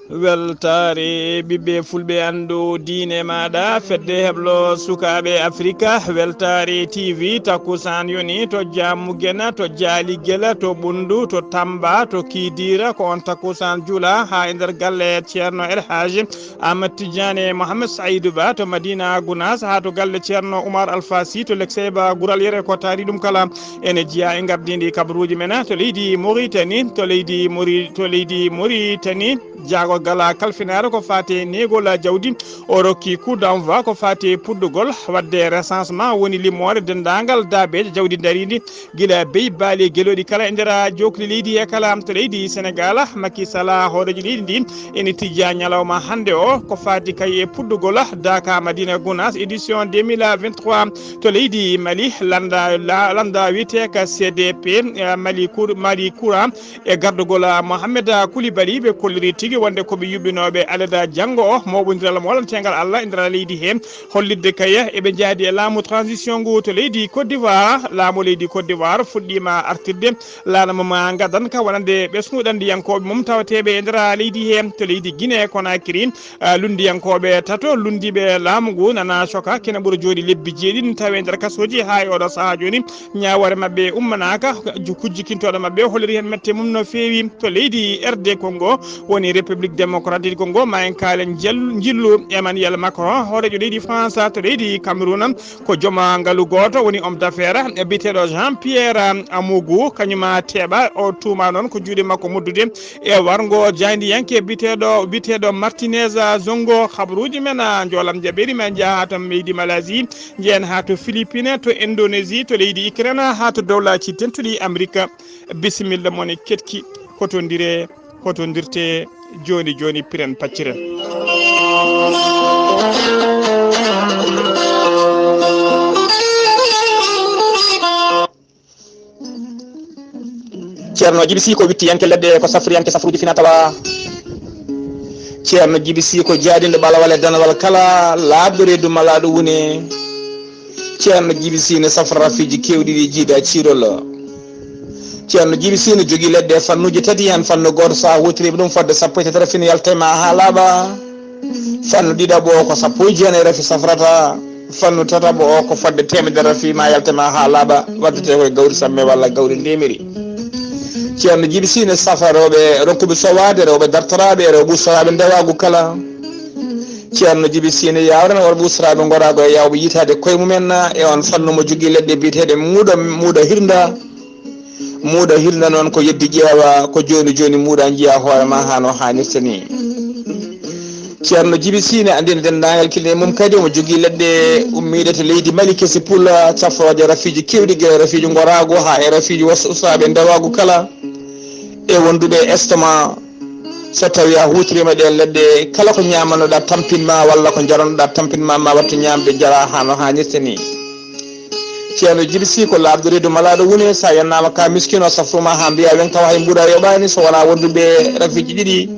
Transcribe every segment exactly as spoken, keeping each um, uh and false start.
Weltaare ɓiɓɓe fulɓe, anndu diine maaɗa, fedde heblo sukaaɓe Afrika, Weltaare T V, takkusaan yoni to Jammugena, to Jaaligela, to Ɓunndu, to Tamba, to Kidira, ko on takkusaan jula haa e nder galle Ceerno El Hadji Ahmad Tidiane Mohamed Saïdou Ba to Madina Gounass, haa to galle Ceerno Oumar Alpha Sy to Lekseyba Gural Yere, ko taari ɗum kala ene jeyaa e ngardiindi kabaruuji men to leydi Mauritanie, to leydi Mori-, to leydi Mauritanie. Jaagol gala kalfinaare ko faati e neegol jawdi, o rokki coup d'envoi ko faati e puɗɗugol waɗde recensement, woni limoore denndaangal daabeeje jawdi dariindi gila beyi baali e gelooɗi kala e nder jookli leydi he kala. To leydi Senegaal, Macky Sall, hooreejo leydi ndi, ene tijja ñalawma hannde o ko faati kay e puɗɗugol Daaka Madina Gounass édition deux mille vingt-trois. To leydi Mali, lannda, la-, lannda wiyeteeka C D P, eh, Mali Cour-, Mali Courant, e gardugol Mohamed Koulibaly, ɓe kolliri tigi wonde ko ɓe yuɓɓinooɓe alada janngo o mooɓondiral mo waɗanteengal Allah e nder leydi he, hollitde kay eɓe njahdi e laamu transition ngu to leydi Côte d'Ivoire. Laamu leydi Côte d'Ivoire fuɗɗiima artirde laana mum gadanka wonande ɓesngu ɗanndiyankooɓe mum tawateeɓe e nder leydi he. To leydi Guinée Conakry, ah, lunndiyankooɓe tato lunndiiɓe laamu ngu nana coka kene ɓura jooɗi lebbi jeeɗiɗi tawi e nder kasooji haa e oɗo sahaa jooni. Ñaawoore maɓɓe ummanaaka, ju-, kujjikintooɗo maɓɓe holliri heen mette mum no feewi. To leydi R D Congo, woni République Démocratique Congo, ma en kaalen njel-, njillu Emmanuel Macron, hooreejo leydi France. To leydi Cameroun, ko jooma ngalu gooto, woni homme d'affaires, e biyeteeɗo Jean Pierre Amougou, kañum teeɓa, o tuuma noon ko juuɗe makko moddude e warngo jaayndiyanke biyeteeɗo, biyeteeɗo Martinez Zongo. Habaruuji men, a, njoolam jaɓeeri, men njaha to leydi Malaisie, njehen haa to Philippines, to Indonésie, to leydi Ukraine, haa to Dowlaaji Dentuɗi Amerik. Bisimilla mon e keɗki, hotondire, hotondirte jooni jooni, piren pacciren. Ceerno Jibi Sy ko wittiyanke leɗɗe, ko safriyanke safruuji fina tawa. Ceerno Jibi Sy ko jaadinɗo ɓalawal e danawal kala, laaɓɗo reedu malaaɗo wune. Ceerno Jibi Sy ne safra rafiiji keewɗi ɗi jiida ciirol. Ceerno Jibi Sy ne jogii leɗɗe e fannuuji tati, heen fannu gooto so a huutoriima ɗum fodde sappo e tati rafi ne yalta e ma haa laaɓa. Fannu ɗiɗaɓo o ko sappo e jeenayi rafi safrata. Fannu tataɓo o ko fodde teemedere rafi ma yalta e ma haa laaɓa, waddetee ko e gawri samme walla gawri ndemiri. Ceerno Jibi Sy ne safra rewɓe ronkuɓe sowaade, rewɓe dartoraaɓe, rewɓe ustoraaɓe ndewaagu kala. Ceerno Jibi Sy ne yaawrana worɓe ustoraaɓe ngoraagu e yaawɓe yiytaade koye mumen e on fannu mo jogii leɗɗe biyeteeɗe muuɗo, muuɗo hirnda. Muuɗa hirna noon ko yeddi ƴeewa, ko jooni jooni muuɗa njiya hoore ma haa no haanirta ni. Ceerno Jibi Sy ne anndina denndaangal kile mum kadi omo jogii leɗɗe ummiiɗe to leydi Mali kesi pula, cafrooje rafiiji keewɗi, gila rafiiji ngoraagu haa e rafiiji was-, usaaɓe ndewaagu kala e wonduɓe estomac. So tawii a huutoriima ɗeen leɗɗe, kala ko ñaamanoɗaa tampin ma walla ko njarannoɗaa tampin ma, ma wattu ñaamde njara haa no haanirta ni. Ceerno Jibi Sy ko laaɓɗo reedu malaaɗo wune, so a yennaama ka miskino, safru ma haa mbiya wen tawa hay mbuuɗa yoɓaani, so wonaa wonduɓe rafiiji ɗiɗi,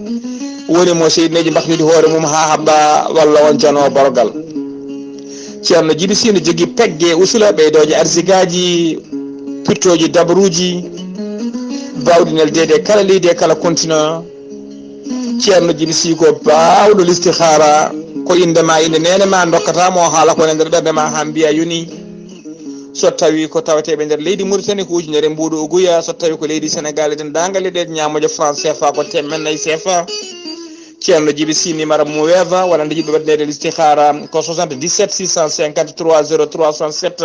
woni mo seydineeji mbatnude hoore mum haa haɓɓa, walla on janoo borogal. Ceerno Jibi Sy no jogii pegge usula ɓeydooje arsigaaji, pirtooji dabaruuji, baawɗi neldeede e kala leydi e kala continent. Ceerno Jibi Sy ko baawɗo listihaara, ko innde ma, innde neene ma, ndokkata mo haala ko woni e nder ɓernde ma haa mbiya yoni. So tawii ko tawateeɓe nder leydi Mauritanie ko ujunere mbuuɗu uguya, so tawii ko leydi Senegaal e denndaangal leyɗe ñaamooje franc C F A ko teemedde nayi C F A. Ceerno Jibi Sy numéro mum weefa, walla nde yiɗɓe waɗneede listihaara ko soixante-dix-sept six cent cinquante-trois zéro trois soixante-sept.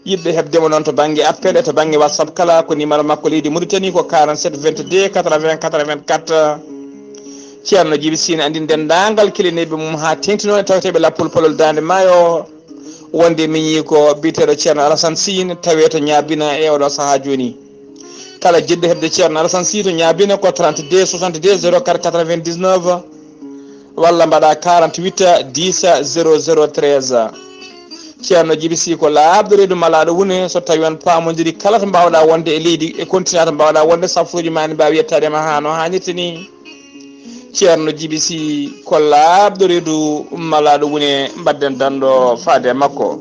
Yiɗɓe heɓde mo noon to bannge appel e to bannge WhatsApp kala, ko numéro makko leydi Mauritanie ko quarante-sept vingt-deux quatre-vingts quatre-vingt-quatre. Ceerno Jibi Sy ne anndina denndaangal kilineeɓe mum haa teeŋtinoo e taweteeɓe Lappol Palol Daande Maayo, wonde miñii ko biyeteeɗo Ceerno Alassane Sy ne tawee to Ñaabina e oɗo sahaa jooni. Kala jiɗɗo heɓde Ceerno Alassane Sy to Ñaabina ko trente-deux soixante-deux zéro quatre quatre-vingt-dix-neuf, walla mbaɗa quarante-huit dix zéro zéro treize. Ceerno Jibi Sy ko laaɓɗo reedu malaaɗo wune, so tawii on paamondiri kala to mbaawɗa wonde e leydi e continent to mbaawɗa wonde, safruuji ma ne mbaawi yettaade ma haa no haanirta ni. Ceerno Jibi Sy ko laaɓɗo reedu malaaɗo wune, mbaɗden danndo faade e makko.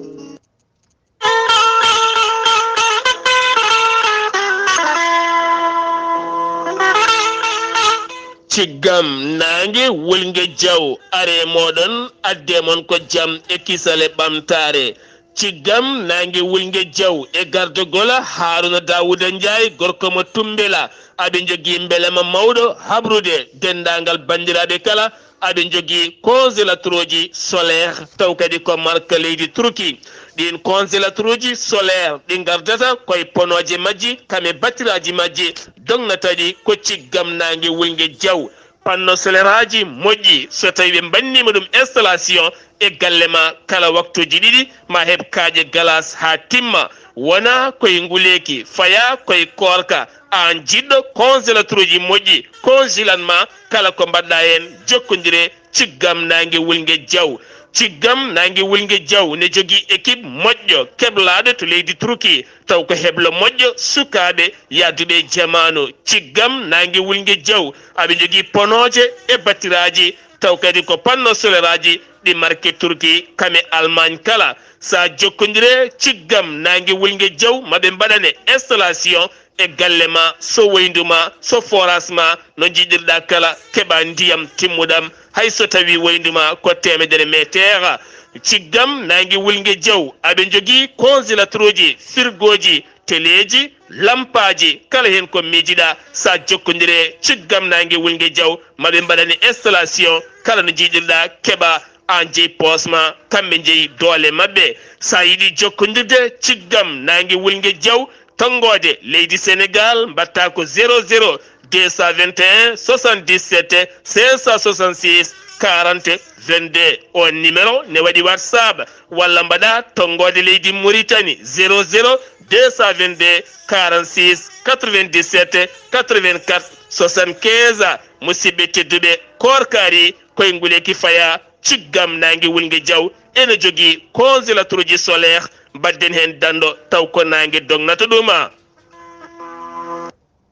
Ciggam naange wulnge jaw, are mooɗon, adde mon ko jam e kisal e ɓamtaare. Ciggam naange wulnge jaw e gardogol Haruna Dawuda Njaay, gorko mo Tumbela. Aɓe njogii mbelema mawɗo habrude denndaangal banndiraaɓe kala. Aɓe njogii congélateur uji solaire, taw kadi ko marque leydi Turki. Ɗiin congélateur uji solaire ɗi ngardata koye ponooje majji, kam e batiraaji majji, dognata ɗi ko ciggam naange wulnge jaw. Panneau solaire aji moƴƴi, so tawi ɓe mbanniima ɗum installation e galle ma, kala waktuuji ɗiɗi ma heɓ kaaƴe galas haa timma. Wona koye nguleeki, faya koye koorka. Aan jiɗɗo congélateur uji moƴƴi, congelan ma kala ko mbaɗɗa heen, jokkondire ciggam naange wulnge jaw. Ciggam naange wulnge jaw ne jogii équipe moƴƴo keblaaɗo to leydi Turki, taw ko heblo moƴƴo sukaaɓe yahduɓe e jamaanu. Ciggam naange wulnge jaw, aɓe njogii ponooje e batiraaji, taw kadi ko panneau solaire aji ɗi marque Turki, kam e Allemagne kala. Sa jokkondire ciggam naange wulnge jaw, maɓe mbaɗane installation e galle ma, so woyndu ma, so forage ma, no njiɗirɗa kala, keɓa ndiyam timmuɗam, hay so tawi woyndu ma ko teemedere meeteer. Ciggam naange wulnge jaw, aɓe njogii congélateur uji, frigo ji, teleeji, lampaaji, kala heen ko miijiɗa. Sa jokkondire ciggam naange wulnge jaw, maɓe mbaɗane installation, kala no njiɗirɗa, keɓa, aan jeyi poos ma, kamɓe njeyi doole maɓɓe. Sa yiɗi jokkondirde ciggam naange wulnge jaw, tonngoode leydi Sénégal, mbaɗta ko zéro zéro deux cent vingt et un soixante-dix-sept cinq cent soixante-six quarante vingt-deux. On numéro ne waɗi WhatsApp, walla mbaɗa tonngoode leydi Mauritanie, zéro zéro deux cent vingt-deux quarante-six quatre-vingt-dix-sept quatre-vingt-quatre soixante-quinze. Musidɓe tedduɓe, koorkaari koye nguleeki faya, ciggam naange wulnge jaw ene jogii congélateur uji solaire, mbaɗden heen danndo taw ko naange dognata ɗum.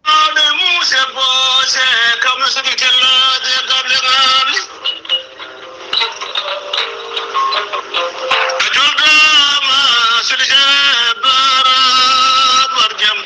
Mawɗo e muuse boose, kam no suɓi tellooje gable ŋaali. A juuldaama, Sidi Jee Baara Barjam.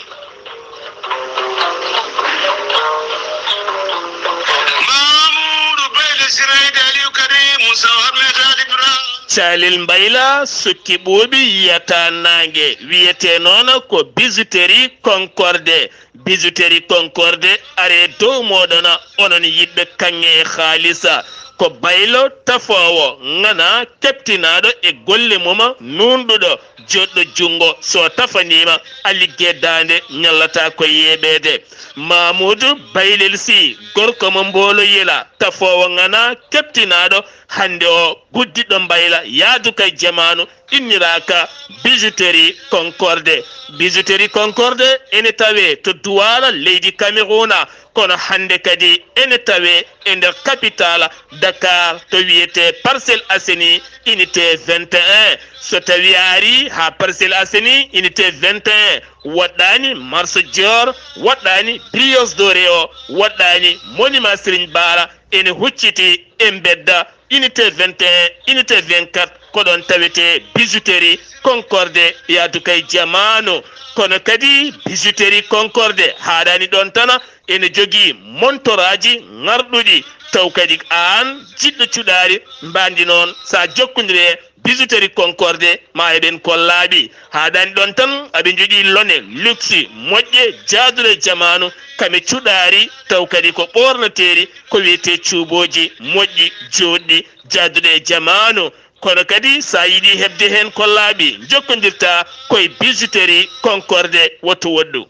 Mamuudu Bayli Siraydi Aliyu Karimu Sow Ahmed Ali Ibrahim. Calel Mbayla sukki ɓuuɓi yiyata naange, wiyetee noon ko bijouterie Concorde. Bijouterie Concorde, are dow mooɗon, onon yiɗɓe kaŋŋe e haalisa. Ko baylo tafoowo, ŋana, keɓtinaaɗo e golle mum, nuunɗuɗo, joɗɗo junngo. So tafaniima, a liggee daande, ñallataa ko yeeɓeede. Mamuudu Baylel Sy, gorko mo Mboolo Yela, tafoowo ŋana, keɓtinaaɗo, hannde o guddiɗo mbayla, yaadu kay jamaanu, inniraaka Bijouterie Concorde. Bijouterie Concorde ene tawee to Duwaala, leydi Cameroun, kono hannde kadi ene tawee e nder capitale Dakar, to wiyetee Parcelles Assainies, unité vingt et un. So tawii a arii haa Parcelles Assainies, unité vingt et un, woɗɗaani Marché Dior, woɗɗaani Brioche Dorée o, woɗɗaani Monument Serigne Bara, ene hucciti e mbedda unité vingt et un, unité vingt-quatre, ko ɗoon tawetee Bijouterie Concorde, yaadu kay jamaanu. Kono kadi Bijouterie Concorde haaɗaani ɗoon tan, ene jogii montoraaji ŋarɗuɗi, taw kadi aan jiɗɗo cuɗaari mbaandi noon, so a jokkondire Bijouterie Concorde, ma heɓen ko laaɓi. Haaɗaani ɗoon tan, aɓe njogii lone luxe moƴƴe, jaaduɗe e jamaanu, kame cuɗaari, taw kadi ko ɓoornateeri, ko wiyetee cuubooji moƴƴi, jooɗɗi, jaaduɗe e jamaanu. Kono kadi, so a yiɗi heɓde heen ko laaɓi, jokkondirta koye Bijouterie Concorde, woto woɗɗu.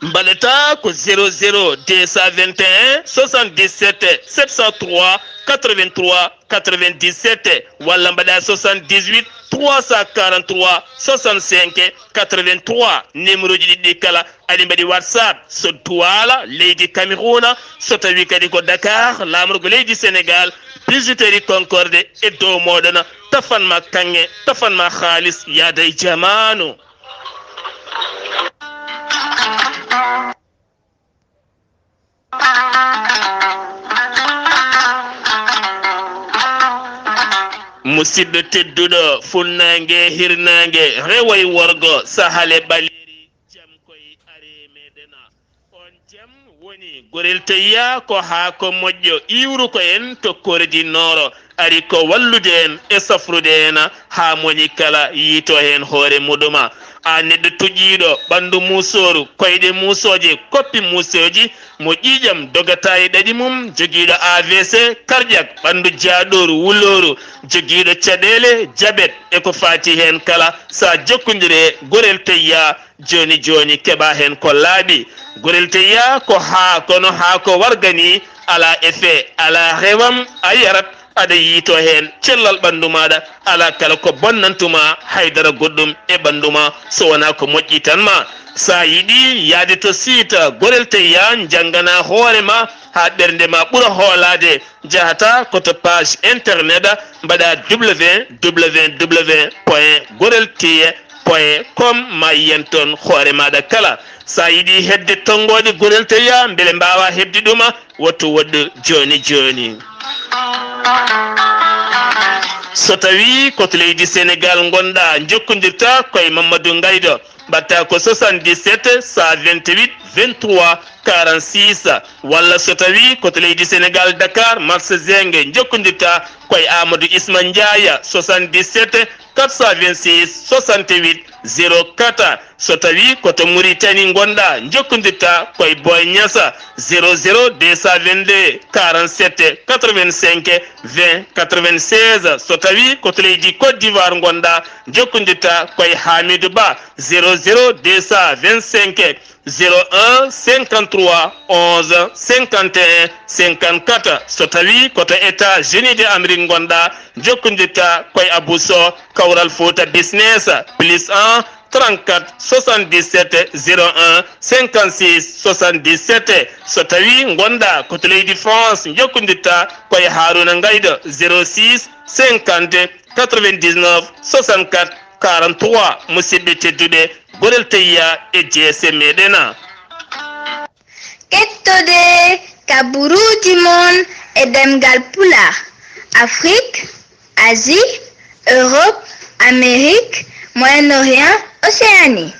Mbaɗata ko zéro zéro deux cent vingt et un soixante-dix-sept sept cent trois quatre-vingt-trois quatre-vingt-dix-sept, walla mbaɗa soixante-dix-huit trois cent quarante-trois soixante-cinq quatre-vingt-trois. Numéro ji ɗiɗi kala aɗi mbaɗi WhatsApp. So Douala, leydi Cameroun, so tawi kadi ko Dakar, laamorgo leydi Sénégal, Bijouterie Concorde e dow mooɗon, tafan ma kaŋŋe, tafan ma haalis, yaada e jamaanu. Musidɗo tedduɗo, funnaange, hirnaange, rewo e worgo, sahale ɓaleeri, Koy are meɗena. On jam woni gorel teyya ko haa ko moƴƴo iwru ko en to kordi nooro. Ari ko wallude en e safrude en haa moni kala yiito heen hoore muɗuma. A neɗɗo tuƴiiɗo ɓanndu muusooru, koyɗe muusooje, koppi muusooji, mo ƴiiƴam dogata e ɗaɗi mum, jogiiɗo A V C cardiaque, ɓanndu jaaɗooru, wulooru, jogiiɗo caɗeele, jabet e ko faati heen kala, so a jokkondire gorel teyya, jooni jooni keɓa heen ko laaɓi. Gorel teyya ko haa kono haa ko wargani, alaa effet, alaa rewam, a yarat, aɗa yiito heen cellal ɓanndu maaɗa, alaa kala ko bonnantuma haydara goɗɗum e ɓanndu ma, so wonaa ko moƴƴi tan ma. So a yiɗi yahde to site gorel teyya, njanngana hoore ma haa ɓernde ma ɓura hoolaade, njahata ko to page internet, mbaɗa www point gorel teyya point com, ma yiyan toon hoore maaɗa kala. So a yiɗi heɓde tonngoode gorel teyya, mbele mbaawa heɓde ɗum, wottu woɗɗu jooni jooni. So tawii ko to leydi Senegaal ngonɗaa, njokkondirta ko e Mamadou Ngaydo, mbaɗta ko soixante-dix-sept, cent vingt-huit, vingt-trois, quarante-six, walla so tawii ko to leydi Senegaal, Dakar, Marché Zinc, njokkondirta ko e Amadou Isma Ndiaye, soixante-dix-sept, quatre cent vingt-six, soixante-huit, zéro quatre. So tawii ko to Mauritanie ngonɗaa, njokkondirta ko e Boy Niassa, zéro zéro deux cent vingt-deux, quarante-sept, quatre-vingt-cinq, vingt, quatre-vingt-seize. So tawii ko to leydi Côte d'Ivoire ngonɗaa, njokkondirta ko e Hamidou Ba, zéro zéro deux cent vingt-cinq, zéro un, cinquante-trois, onze, cinquante et un, cinquante-quatre. So tawii ko to États-Unis de Amérique ngonɗaa, njokkondirta ko e Abou Sow, Kawral Fouta Business, plus un, trente-quatre, soixante-dix-sept, zéro un, cinquante-six, soixante-dix-sept. So tawii ngonɗaa ko to leydi France, njokkondirta ko e Harouna Ngaydo, zéro six, cinquante, quatre-vingt-dix-neuf, soixante-quatre, quarante-trois. Musidɓe tedduɓe, gorel teyya e jeese meɗen. Kettode kaburuuji mon e ɗemngal Pulaar, Afrik, Asie, Europe, Amérique, Moyen-Orient, Océanie.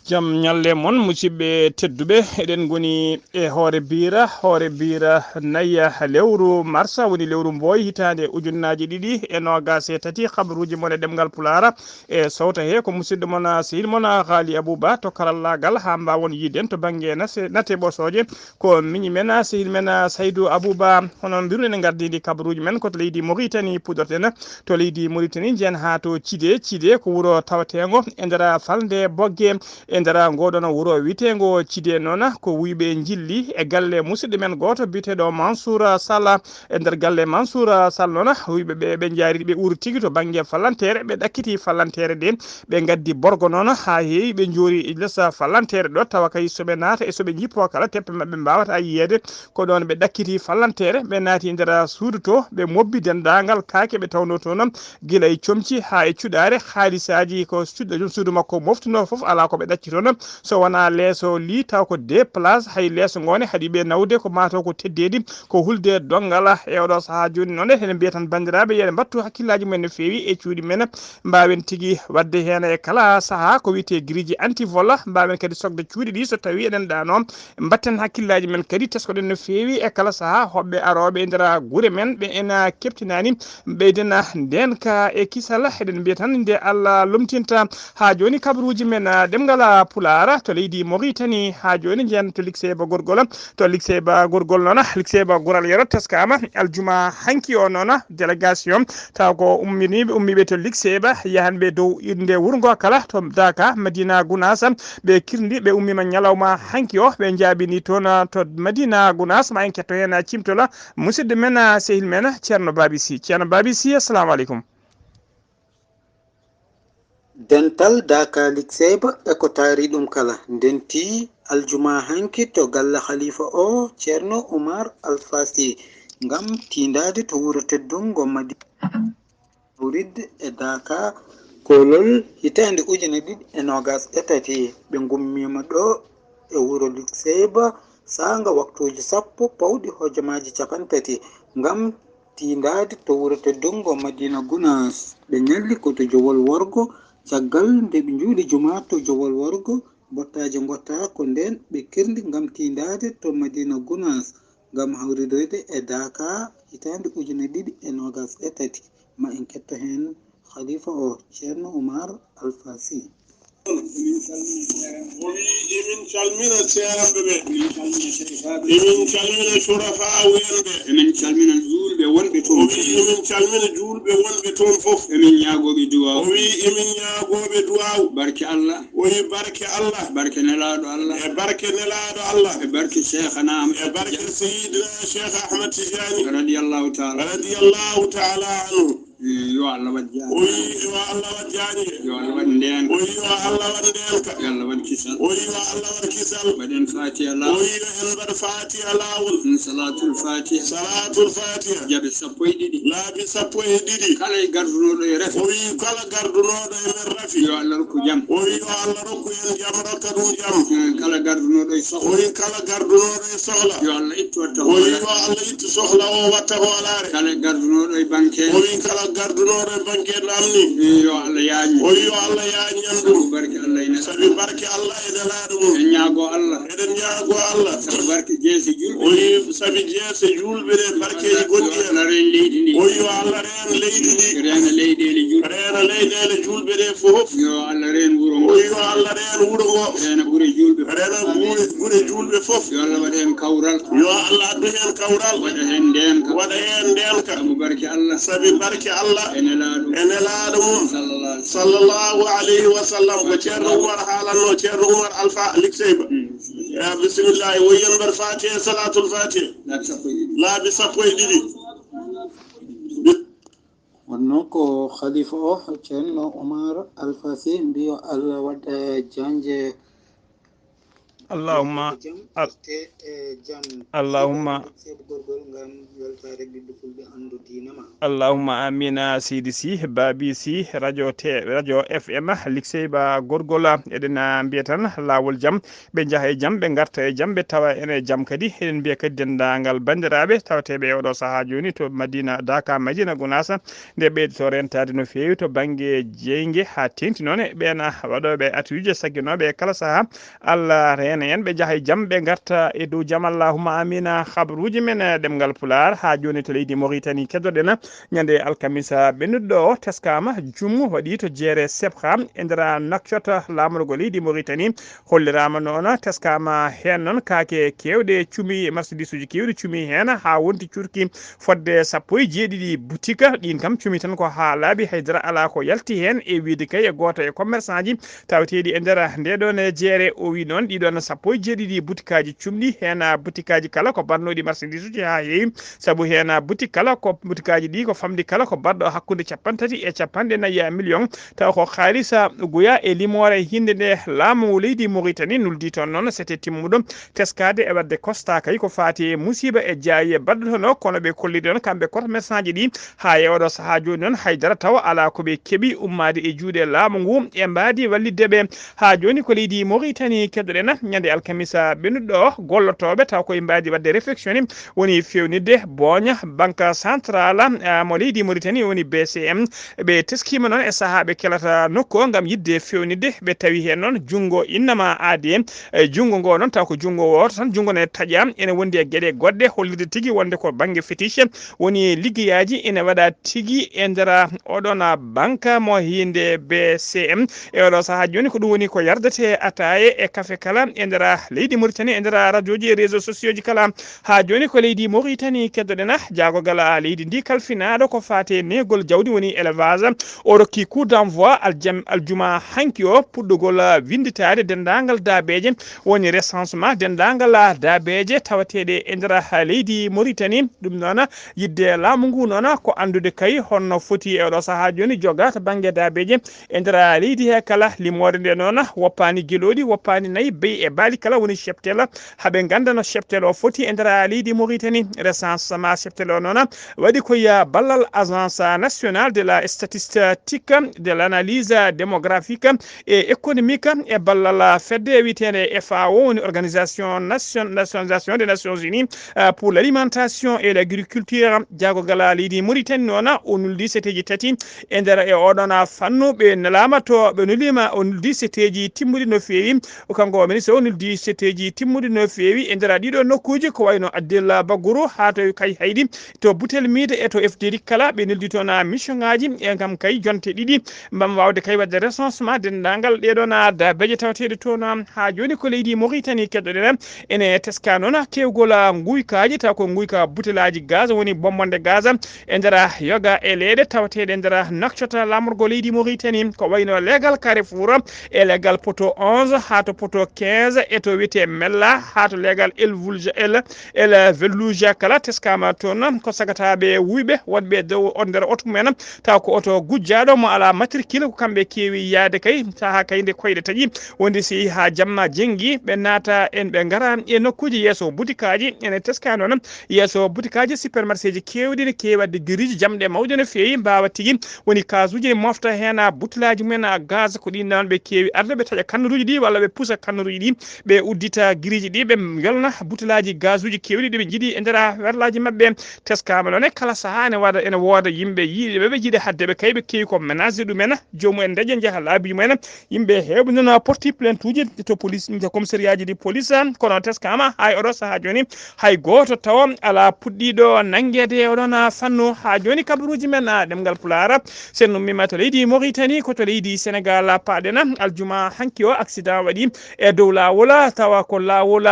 Jam ñalle mon, musidɓe tedduɓe. Eɗen ngoni e hoore biira, hoore biira nayi lewru marsa, woni lewru mbooy, hitaande ujunnaaji ɗiɗi e noogaas e tati. Kabaruuji mon e ɗemngal Pulaar e sowta he ko musidɗo mon, sehil mon, Haali Abuba to karallaagal, haa mbaawon yiiden to bannge nase-, nate ɓosooje. Ko miñi men, sehil men, Saydu Abuba. Hono mbiruɗen, en ngardiindi kabaruuji men ko to leydi Moritani puɗɗorten. To leydi Moritani, njiyen haa to Cide. Cide ko wuro tawateengo e nder falnde Bogge, e nder ngoo ɗoon wuro wiyeteengo Cide noon, ko wuyɓe njilli e galle musidɗo men gooto biyeteeɗo Mansour Sall. E nder galle Mansour Sall noon, wuyɓe ɓe, ɓe njaari, ɓe uuri tigi to bannge fallanteere, ɓe ɗakkiti fallanteere nde, ɓe ngaddi borgo noon haa heewi, ɓe njoori les fallanteere ɗo, tawa kay so ɓe naata e so ɓe njippoo kala, teppe maɓɓe mbaawataa yiyeede. Ko ɗoon ɓe ɗakkiti fallanteere, ɓe naati nder suudu to, ɓe mobbi denndaangal kaake ɓe tawnoo toon, gila e comci haa e cuɗaare, haalisaaji ko cuɗɗo joom suudu makko moftunoo fof, alaa ko ɓe ɗacci toon, so wonaa leeso lii, taw ko deux places, hay leeso ngoone haɗi ɓe nawde, ko maa taw ko teddeedi, ko hulde donngal. E oɗo sahaa jooni noon, eɗen mbiya tan, banndiraaɓe, yo en mbattu hakkillaaji mumen no feewi e cuuɗi men, mbaawen tigi waɗde heen e kala sahaa ko wiyetee giriji anti-vol, mbaawen kadi sokde cuuɗi ɗi so tawii eɗen ɗaanoo. Mbatten hakkillaaji men kadi, teskoɗen no feewi e kala sahaa hoɓɓe arooɓe e nder gure men ɓe ena keɓtinaani, ɓeyden ndeenka e kisal. Eɗen mbiya tan, nde Allah lomtinta haa jooni kabaruuji men, ah, ɗemngal, ah, Pulaar to leydi Moritani. Haa jooni njiyen to Likseyba Gorgol. To Likseyba Gorgol noon, Likseyba Goral Yero teskaama aljuma hanki o noon, délégation taw ko umminiiɓe, ummiiɓe to Likseyba, yahanɓe dow nde wuro ngo kala to Daaka, Madina Gunaas, ɓe kirndi, ɓe ummiima ñalawma hanki o, ɓe njaabini toon to Madina Gunaas. Ma en ketto heen cimtol musidɗo men, sehil men, Ceerno Baabi Sy. Ceerno Baabi Sy, assalamu aleykum. Dental Daaka Likseyba e ko taari ɗum kala, ndenti aljuma hanki to galle Khalifa o, Ceerno Oumar Alfa Sy, ngam tiindaade to wuro teddungo Madina Mawrid e Daaka, koolol hitaande ujine ɗiɗi e noogaas e tati. Ɓe ngummiima ɗo e wuro Likseyba, saanga waktuuji sappo pawɗi hojomaaji cappanɗe tati, ngam tiindaade to wuro teddungo Madina Gunaas. Ɓe ñalli ko to Jowol Worgo, caggal nde ɓe njuuli juma to Jowol Worgo, Bottaajo ngotta ko ndeen ɓe kirndi ngam tiindaade to Madina Gunaas ngam hawridoyde e Daaka hitaande ujine ɗiɗi e noogas e tati. Ma en ketto heen Khalifa o, Ceerno Umar Alfa Sy. O wi emin calmina seeranɓe ɓe, emin calmina surafaawu en ɓe, emin calmina juulɓe wonɓe toon. O wi emin calmina juulɓe wonɓe toon fof. Emin ñaagooɓe duwaaw. O wi emin ñaagooɓe duwaaw. Barke Allah. O wi barke Allah. Barke nelaaɗo Allah. E barke nelaaɗo Allah. E barke Cheikhana Ahmad. E barke Seydina Cheikh Ahmad Tidiane. Radiyallahu ta'ala. Radiyallahu ta'ala anhu. Yo Allah waɗ jaango. O wi yo Allah waɗ jaango. Yo Allah waɗ ndeenka. O wi yo Allah waɗ ndeenka. Yo Allah waɗ kisal. O wi yo Allah waɗ kisal. Mbaɗen Fatiha laawol. O wi yo en mbaɗ Fatiha laawol. Mm, Salatul Fatiha. Salatul Fatiha. Jaaɓi sappo e ɗiɗi. Laabi sappo e ɗiɗi. Kala e gardunooɗo e rafi. O wi kala gardunooɗo e men rafi. Yo Allah rokku jam. O wi yo Allah rokku en jam, rokka ɗum jam. Mm, kala gardunooɗo e sohla. O wi kala gardunooɗo e sohla. Yo Allah ittu watta. O wi yo Allah ittu sohla o watta hoolaare. Kala gardunooɗo e banque. O wi kala gardunooɗo e banque namni. Yo Allah yaañu. O wi yo Allah yaañan ɗum. Sabu barke Allah e nelaaɗo. Sabi barke Allah e nelaaɗo mum. Eɗen ñaago Allah. Eɗen ñaago Allah. Sabu barke jeese julɓe. O wi sabi jeese julɓe ɗe barkeeji gonɗi heen. Allah reen leydi ndi. O wi yo Allah reen leydi ndi. Reena leyɗeele julɓe. Reena leyɗeele julɓe ɗe fof. Yo Allah reen wuro ngo. O wi yo Allah reen wuro ngo. Reena gure julɓe. Reena gure, gure julɓe fof. Yo Allah waɗ heen kawral. Yo Allah addu heen kawral. Waɗa heen ndeenka. Waɗa heen ndeenka. Sabu barke Allah. Sabi barke Allah. E nelaaɗo. E nelaaɗo mum. Sallallahu alaihi wasallam. Sallallahu alaihi wasallam. Ko Ceerno Umar haalanno, Ceerno Umar Alfa Likseyba. Mm. Ya, bismillah. Wo yen mbaɗ Fatiha, Salatul Fatiha. Laabi sappo e ɗiɗi. Laabi sappo e ɗiɗi. Wonno ko Khalifa o, Ceerno Umar Alfa Sy, mbiyo Allah waɗa jaanje. Allahumma. Jam, al-, te, e jam. Allahumma. Seydi Gorgol ngam weltaare ɓiɓɓe fulɓe anndu diina ma. Allahumma amina, Seydi Sy, Baabi Sy, radio te-, radio F M, Likseyba Gorgol, eɗen, ah, mbiya tan laawol jam, ɓe njaha e jam, ɓe ngarta e jam, ɓe tawa en e jam kadi. Eɗen mbiya kadi denndaangal banndiraaɓe tawateeɓe e oɗo sahaa jooni to Madina Daaka, Madina Gunaas, nde ɓeydoto rentaade no feewi to bannge jeynge haa teeŋti noon e ɓeen waɗooɓe atelier sagginooɓe e kala sahaa. Allah reena en, ɓe njaha e jam, ɓe ngarta e dow jam. Allahumma amina. Habaruuji men, eh, ɗemngal Pulaar haa jooni to leydi Mauritanie keddoɗen ñande alkamisa ɓennuɗo o teskaama, jummo waɗi to jeere Sebha e nder Nouakchott, laamorgo leydi Mauritanie. Holliraama noon, teskaama heen noon kaake keewɗe cumi, marchandisuuji keewɗi cumi heen haa wonti curki fodde sappo e jeeɗiɗi butika. Ɗiin kam cumi tan ko haa laaɓi, hay dara alaa ko yalti heen, e wiyde kay e gooto e commerçant ji tawateeɗi e nder nde ɗoon e jeere. O wi noon ɗii ɗoon sappo e jeeɗiɗi butikaaji cumɗi, heen butikaaji kala ko mbaɗnooɗi marchandisuuji haa heewi, sabu heen butik kala ko, butikaaji ɗi ko famɗi kala ko mbaɗɗo hakkunde cappanɗe tati e cappanɗe nayi million, tawa ko haalisa guya e limoore hinnde nde laamu leydi Mauritanie nuldi toon noon sete timmuɗo teskaade e waɗde constat kay ko faati e musiiba e jaaye baɗɗo toon o, kono ɓe kolliri noon kamɓe commerçant ji ɗi haa e oɗo sahaa jooni noon hay dara tawa alaa ko ɓe keɓi ummaade e juuɗe laamu ngu e mbaadi wallitde ɓe. Haa jooni ko leydi Mauritanie keddoɗen ñande alkamisa ɓennuɗo o, gollotooɓe taw koye mbaadi waɗde réflexion ni woni fewnitde booña Banque Centrale, ah, mo leydi Mauritanie woni B C M. Ɓe teskiima noon e sahaa ɓe kelata nokku o ngam yiɗde fewnitde, ɓe tawi heen noon junngo innama aade. E junngo ngo noon taw ko junngo wooto tan, junngo ne taƴa, ene wondi e geɗe goɗɗe hollirde tigi wonde ko bannge fétiche woni liggeyaaji ene waɗa tigi e nder oɗon banque mo hiinde B C M. E oɗo sahaa jooni ko ɗum woni ko yardete ataaye e kafe kala e nder leydi Mauritanie, e nder radioji e réseaux sociaux ji kala. Haa jooni ko leydi Mauritanie keddoɗen, jaagogal leydi ndi kalfinaaɗo ko faati e neegol jawdi woni élevage. O rokki coup d'envoi aljam-, aljuma hanki o puɗɗugol winnditaade denndaangal daabeeje woni recensement denndaangal daabeeje tawateeɗe e nder leydi Mauritanie. Ɗum noon yiɗde laamu ngu noon ko anndude kay honno foti e oɗo sahaa jooni joga to bannge daabeeje e nder leydi he kala. Limoore nde noon woppaani gelooɗi, woppaani nayi, beyi e Bali kala woni cheptel, haɓe ganda no cheptel o foti e nder leydi Mauritanie. Recensement cheptel o noon waɗi ko ya ballal Agence Nationale de la Statistique, de l'Analyse Démographique et Économique, e ballal fedde wiyeteende F A O, woni Organisation Nation, Nations, des Nations Unies, euh, pour l'alimentation et l'agriculture. Jaagogal leydi Mauritanie noon o nuldi seteji tati e nder e oɗon fannu. Ɓe nalaama to ɓe nuliima, o nuldi seteji timmuɗi no feewi. O kanko o ministre o nuldi seteji timmuɗi no feewi e nder ɗiɗo nokkuji, ko wayno Addel Bagoro haa to Kay Haydi, to Butel Miide e to F D R kala. Ɓe nuldi toon mission ngaji e kam kay jonte ɗiɗi mbam wawde kay wadde recensement denndaangal ɗeɗo na da beje tawateɗe toon. Haa jooni ko leydi Mauritanie keɗoɗen ene teska noon kewgol nguykaji, taw ko nguyka butelaji gaz woni bombonde gaz e nder yoga e leeɗe tawateɗe e nder nakcota lamorgo leydi Mauritanie, ko wayno leegal Carrefour e leegal poto onze haa to poto quinze e to wiyete Mella haa to leegal El Vulja, El, El Velluja kala teskama toon. Ko sagataɓe wuyɓe wonɓe dow on nder oto mumen, taw ko oto gujjaɗo mo ala matricule, ko kamɓe keewi yaade kay, saha kay nde koyɗe taƴi, wondi si ha jamma jengi, ɓe naata en, ɓe ngara e nokkuji yeeso butikaji, ene teska noon yeeso butikaji, supermarché ji kewɗi ne keewi wadde giriji jamɗe mawɗe no feewi, mbawa tigi woni kasuji ne mofta hen a butelaji mumen a gaz, ko ɗin noon ɓe keewi arde ɓe taƴa kannuruji ɗi walla ɓe pusa kannuruji ɗi, ɓe uddita giriji ɗi, ɓe yolna butelaji gazuji kewɗi ɗi ɓe jiiɗi e nder werlaji maɓɓe. Teskama noon e kala saaha ene wada, ene wooda yimɓe yiiɗe ɓe, ɓe jiiɗe hadde ɓe kay, ɓe keewi ko menage ɗumen, joomum en daña njaha laabi mumen. Yimɓe heewɓe noon porti plainte uji to police, to commissariat ji ɗi police, kono teskama hay oɗo saaha jooni hay gooto tawa ala puɗɗiɗo nanngeede e oɗon fannu. Haa jooni kabaruuji men, a, ɗemngal Pulaar, sen ummima to leydi Mauritanie, ko to leydi Sénégal paaɗen. Aljuma hanki o accident waɗi e dow laawol, tawa ko laawol,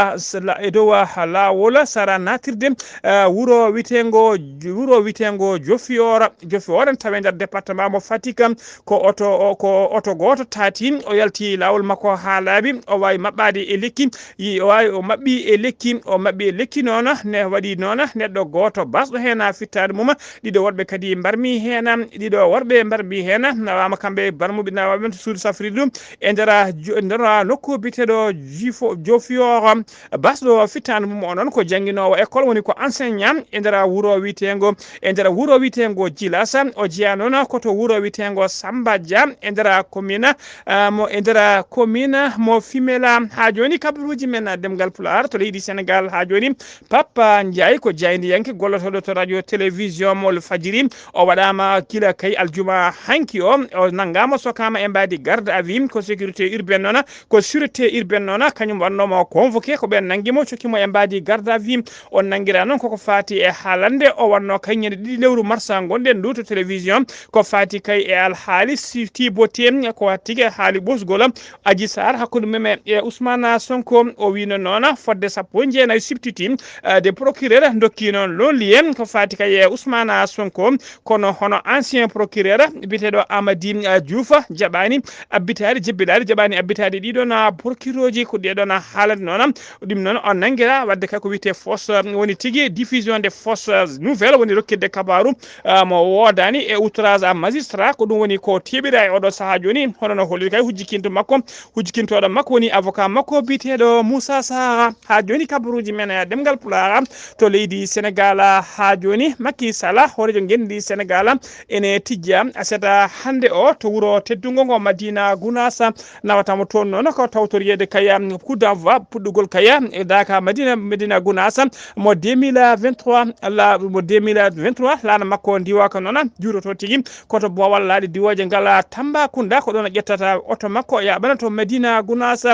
e dow laawol sara natirde, eh, wuro witengo, wuro witengo Jofiora, Jofiora tawe nder département mo Fatick. Ko oto, o, ko oto gooto taati, o yalti laawol makko haa laaɓi, o waawi maɓɓaade e lekki, yi, o waawi, o maɓɓi e lekki, o maɓɓi e lekki noon, ne waɗi noon, neɗɗo gooto basɗo heen fittaandu mum, ɗiɗo worɓe kadi mbarmi heen, ɗiɗo worɓe mbarmi heen, nawaama kamɓe barmuɓe, nawaama to suudu safrirdu, e nder, e nder nokku biyeteeɗo Jifo, Jofioro, basɗo fittaandu mum o noon ko jannginoowo école, woni ko enseignant e nder wuro wiyeteengo, e nder wuro wiyeteengo Djilasa. O jeyaa noon ko to wuro wiyeteengo Samba Dia e nder commune, ah, mo, e nder commune mo Fimela. Haa jooni kabaruuji men ɗemngal Pulaar to leydi Sénégal haa jooni, Papa Ndiaye ko jaayndiyanke gollotooɗo to radio télévision mo Fajiri. O waɗaama gila kay aljuma hanki o, o nanngaama, sokaama e mbaadi garde à vue, ko sécurité urbaine noon, ko sûreté urbaine noon, kañum wannoo mo convoqué, ko ɓeen nanngi mo, cokki mo e mbaadi garde à vue. O nanngiraa noon koko faati e haalande, o wannoo kay ñande ɗiɗi lewru marsa ngonɗen ndu to télévision, ko faati kay e alhaali si tibote, ko tigi haali ɓosgol Adji Sarr hakkunde mum e Ousmane Sonko. O wiino noon fodde sappo e jeenayi substitut, eh, de procureur ndokki noon loolu liye ko faati kay e Ousmane Sonko, kono hono ancien procureur biyeteeɗo Amady, eh, Diouf jaɓaani abbitaade, jebbilaade jaɓaani abbitaade ɗiɗon, ah, procureurji ko ɗeɗon, ah, haalata noon. Ɗum noon o nanngiraa waɗde kay ko wiyetee fausse, ah, woni tigi diffusion de fausse, ah, nouvelle, woni rokkitde kabaaru, ah, mo woodaani e outrage à magistrat. Ko ɗum woni ko teeɓiraa e oɗo sahaa jooni, hono no holliri kay hujjikinto makko, hujjikintooɗo makko woni avocat makko biyeteeɗo Moussa Sarr. Haa jooni kabaruuji men, ah, ɗemngal Pulaar to leydi Sénégal, ah, haa jooni Macky Sall, hooreejo ngenndi Sénégal, ene tijja aset hannde o to wuro teddungo ngo Madina Gounass. Nawata mo toon noon ko tawtoriyeede kay, um, coup d'envoi puɗɗugol kay e daaka Madina, Madina Gounass mo deux mille vingt-trois, la, mo deux mille vingt-trois, laana makko ndiwaka noon juuroto tigi ko to boowal laaɗe diwooje ngal Tambacounda. Ko ɗoon o ƴettata oto makko, o yaaɓana to Madina Gounass.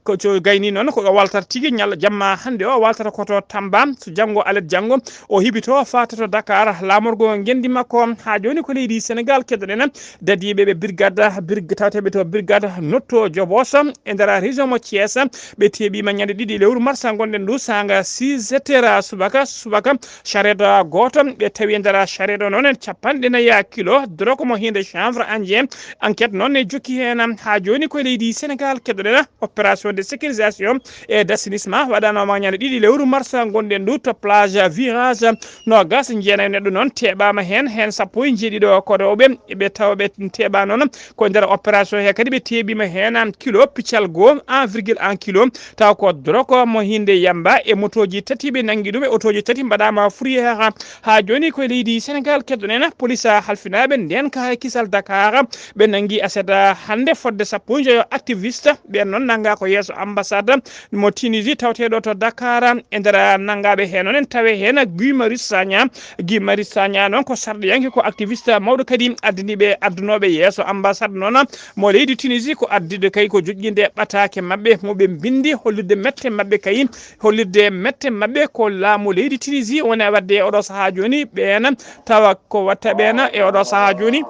Ko to gayni noon ko ɗo waltata tigi ñalla jamma hannde o, waltata ko to Tamba, so janngo alet janngo o hibito faata to Dakar laamorgo ngenndi makko. Haa jooni ko leydi Sénégal keɗoɗen dadiiɓe ɓe brigade, brig-, tawateeɓe to brigade Notto Diobosso e nder région mo Thiès, ɓe teeɓiima ñande ɗiɗi lewru marsa ngonɗen ndu saanga six heures subaka, subaka, charrette gooto, ɓe tawi e nder charrette o noon en capanɗe nayi kilo drogue mo hinde chanvre indien. Enquête noon ne jokki heen. Haa jooni ko leydi Sénégal keɗoɗen. Opération de sécurisation et d'assainissement waɗanooma ñande ɗiɗi lewru marsa ngonɗen ndu to plage virage noogas jeenayi neɗɗo noon teeɓaama heen, heen sappo e jeeɗiɗo ko rewɓe, ɓe tawa ɓe teeɓa noon ko nder opération he kadi ɓe teeɓiima heen kilo piccal goo un virgule en kilo, taw ko drogue mo hinde yamba e motooji tati ɓe nangi ɗum e otooji tati mbaɗama fourrière. Ha joni ko e leydi Sénégal keddoɗen police halfinaaɓe nden ka kisal Dakar. Ɓe nangi aset hande fodde sappo e joyo activiste. Ɓen noon nanga ko yeeso ambassade mo Tunisie tawteɗo to Dakar. E nder nangaɓe he noon en tawe hen Guy Marius Sagna. Guy Marius Sagna noon ko sarɗiyanke, ko activiste mawɗo kadi addaniɓe addunoɓe yeeso ambassade noon mo leydi Tunisie, ko addiɗo kay ko joƴƴinde ɓataake maɓɓe mo ɓe mbindi hollirde mette maɓɓe kay, hollirde mette maɓɓe ko laamu leydi Tunisie woni wadde e oɗo sahaa jooni ɓeen tawa ko watta ɓeen e oɗo sahaa jooni.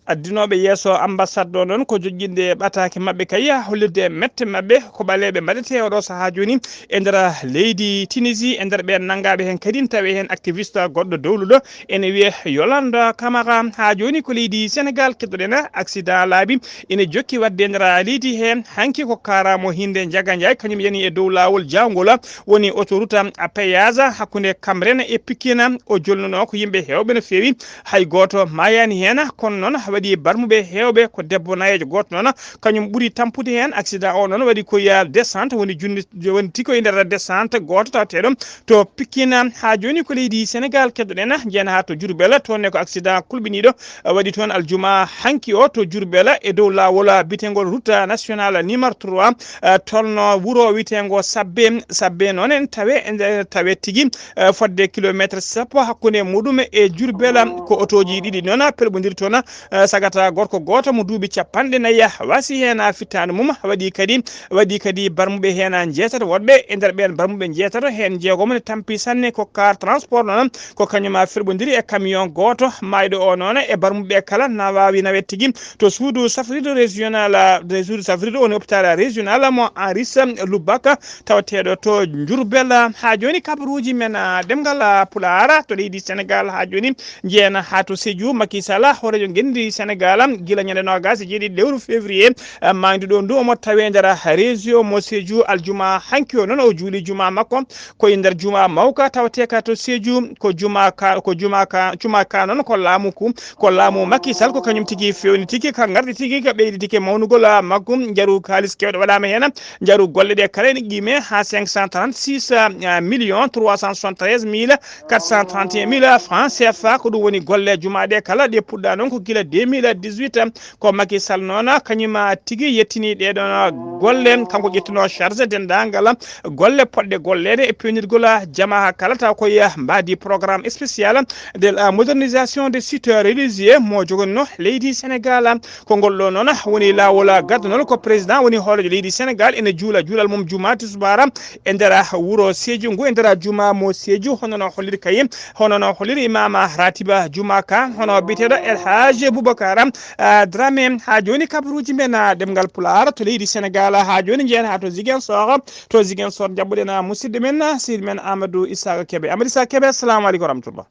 Addinooɓe yeeso ambassade ɗo noon ko joƴƴinde ɓataake maɓɓe kay, hollirde mette maɓɓe ko ɓaleeɓe mbaɗete oɗo sahaa jooni e nder leydi Tunisie, e nder ɓeen nanngaaɓe heen kadi tawi heen activiste goɗɗo dowluɗo ene wiyee Yolande Camara. Haa jooni ko leydi Sénégal keddoɗen accident laabi ene jokki waɗde e nder leydi heen. Hanki ko kaaraamo hinnde Njaga Njaay, kañum yani e dow laawol jaawngol woni autoroute à péage hakkunde Cambérène e Pikine. O jolnunoo ko yimɓe heewɓe no feewi. Hay gooto maayaani heen, kono noon waɗi barmuɓe heewɓe ko debbo nayeejo gooto noon, kañum ɓuri tampude heen. Accident o noon waɗi ko ya descente, woni junni, woni tigi ko e nder descente gooto tawateeɗo to Pikine. Haa jooni ko leydi Sénégal keddoɗen, njeyen haa to Diourbel, toon ne ko accident kulɓiniiɗo waɗi toon aljuma hanki o to Diourbel e dow laawol biyeteengol route nationale numéro trois, eh, tolno wuro wiyeteengo Sabbe. Sabbe noon en tawe, en tawe tigi eh, fodde kilometre sappo hakkunde muɗum e Diourbel. Ko otooji ɗiɗi noon pelɓondiri toon, eh, sagata gorko gooto mo duuɓi capanɗe nayi wasi heen fittaandu mum. Waɗi kadi, waɗi kadi barmuɓe heen njeetato, woɗɓe e nder ɓeen barmuɓe njeetato heen jeegomo ne tampi sanne. Ko car transport noon, ko kañum pelɓondiri e camion gooto. Maayɗo o noon e barmuɓe kala na waawi nawe tigi to suudu safrirdu régional, suudu safrirdu woni hôpital régional mo Henri Lubaka tawateeɗo to Diourbel. Haa jooni kabaruuji men, ah, ɗemngal, ah, Pulaar to leydi Sénégal. Haa jooni njeyen haa to Sédhiou. Macky Sall, hooreejo ngenndi Sénégal, gila ñande noogaas e jeeɗiɗi lewru février, ah, maaydu ɗo ndu, omo tawe nder région mo Sédhiou aljuma hanki o noon. O juuli juma makko ko e nder juma mawka tawatee ka to Sédhiou. Ko juma ka, ko juma ka, juma ka noon ko laamu ku Ko laamu Macky Sall ko kañum tigi fewni tigi, ka ngarɗi tigi, ka ɓeydi tigi mawnugol, ah, maggu. Njaru kaalis kewɗo waɗaama heen. Njaru golle ɗe kala ene qime haa cinq cent trente-six, ah, millions trois cent soixante-treize mille quatre cent trente et un mille francs C F A. Ko ɗum woni golle jumaaɗe kala ɗe puɗɗa noon ko gila deux mille dix-huit. Ko Macky Sall noon kañum tigi yettini ɗee ɗoon golle. Kanko ƴettuno charge denndaangal golle poɗɗe golleede e peewnirgol jamaa kala taw ko e mbaadi programme spécial de la modernisation des sites religieux mo jogonno leydi Sénégal. Ko ngol ɗo noon woni laawol gaddanol ko président woni hooreejo leydi Sénégal ene juula juulal mum juma tisbaara e nder wuro Sédhiou ngu, e nder juma mo Sédhiou, hono no holliri kay, hono no holliri imama ratiba juma ka, hono biyeteeɗo El Hadj Boubacar, ah, Dramé. Haa jooni kabaruuji men, ah, ɗemngal Pulaar to leydi Sénégal. Haa jooni njeyen haa to Ziguinchor. To Ziguinchor, njaɓɓuɗen, ah, musidɗo men, ah, sehil men Amadou Issaka Kébé. Amadou Issaka Kébé, assalamu aleykum wa rahmatullah.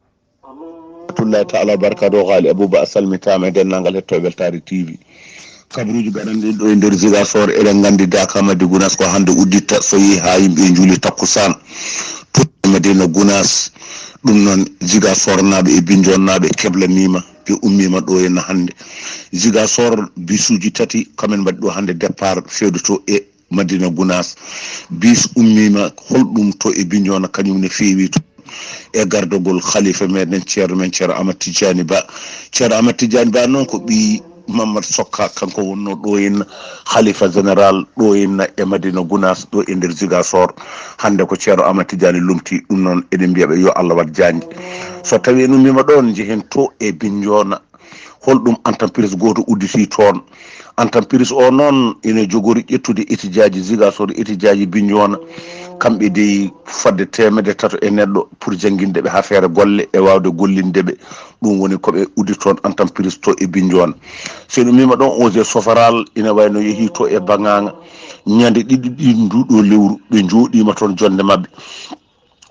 Rahmatullahi taala wa barakatuh. Haali Abouba, a salmitaama e denndaangal hettooɓe Weltaare T V. Kabaruuji gaɗanɗi ɗo e nder Ziguinchor, eɗen nganndi Dakar Madina Gounass ko hannde udditta, so yehi haa yimɓe njuuli takkusaan. Puɗɗi Madina Gounass, ɗum noon Ziguinchor naaɓe e Bignona naaɓe keblaniima, ɓe ummiima ɗo henna hannde. Ziguinchor, bisuuji tati, kamen mbaɗi ɗo hannde départ, fewde to e Madina Gounass. Bis ummiima, holɗum to e Bignona, kañum ne feewi to e gardagol khalifa meɗen, ceerno men, Ceerno Amadou Tidiani Ba. Ceerno Amadou Tidiani Ba noon ko ɓii Mamadou Sokka, kanko wonnoo ɗo henna khalifa général ɗo henna e Madina Gounass, ɗo e nder Ziguinchor. Hannde ko Ceerno Amadou Tidiani lomti, ɗum noon eɗen mbiya ɓe yo Allah waɗ jaange. So tawii en ummiima ɗoon, njehen to e Bignona. Holɗum entreprise gooto udditi toon? Entreprise o noon ina jogori ƴettude étudiant ji Ziguinchor, étudiant ji Bignona. Kamɓe dey fodde teemedde tato e neɗɗo pour jannginde ɓe haa feere golle e waawde gollinde ɓe. Ɗum woni ko ɓe uddi toon entreprise to e Bignona. So en ummiima ɗoon, Eaux et Sofaral ina wayno yehii to e Banganga. Ñande ɗiɗi ɗi nduɗo lewru, ɓe njooɗiima toon jonnde maɓɓe.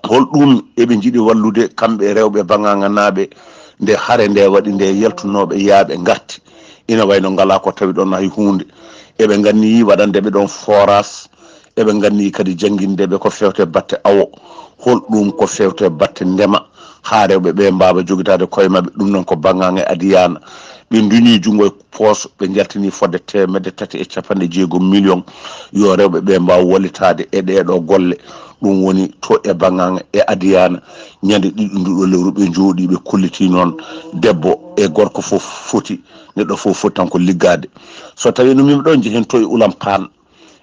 Holɗum eɓe njiɗi wallude kamɓe rewɓe Banganga naaɓe nde hare nde waɗi nde, yaltunooɓe yaaɓe ngarti? Ina wayno ngalaa ko tawi ɗoon hay huunde. Eɓe nganni waɗande ɓe ɗoon forage, eɓe nganni kadi jannginde ɓe ko fewte batte awo. Holɗum ko fewte batte ndema, haa rewɓe ɓe mbaawa jogitaade koye maɓɓe? Ɗum noon ko Banganga e Adiyaana. ɓe nduñi junngo e poos, ɓe njaltini fodde teemedde tati e capanɗe jeegom million, yo rewɓe ɓe mbaaw wallitaade e ɗee ɗoo golle. Ɗum woni to e Banganga e Adiyana, ñande ɗiɗi nduɗo lewru ɓe njooɗii, ɓe kolliti noon debbo e gorko fof foti, neɗɗo fof foti tan ko liggaade. So tawii no min ɗo njehen to e Ulam Paan,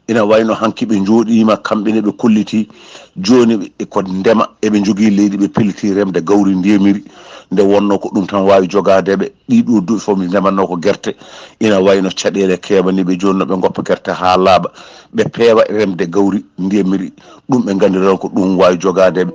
ina wayno hanki ɓe njooɗiima, kamɓe ne ɓe kolliti jooni ɓe ko ndema, eɓe njogii leydi, ɓe pelliti remde gawri ndemiri, nde wonno ko ɗum tan waawi jogaade ɓe. Ɗii ɗoo duuɓi fof mi ndematno ko gerte, ina wayno caɗeele keeɓani ɓe, jooni no ɓe ngoppa gerte haa laaɓa, ɓe peewa remde gawri ndemiri, ɗum ɓe nganndiran ko ɗum waawi jogaade ɓe.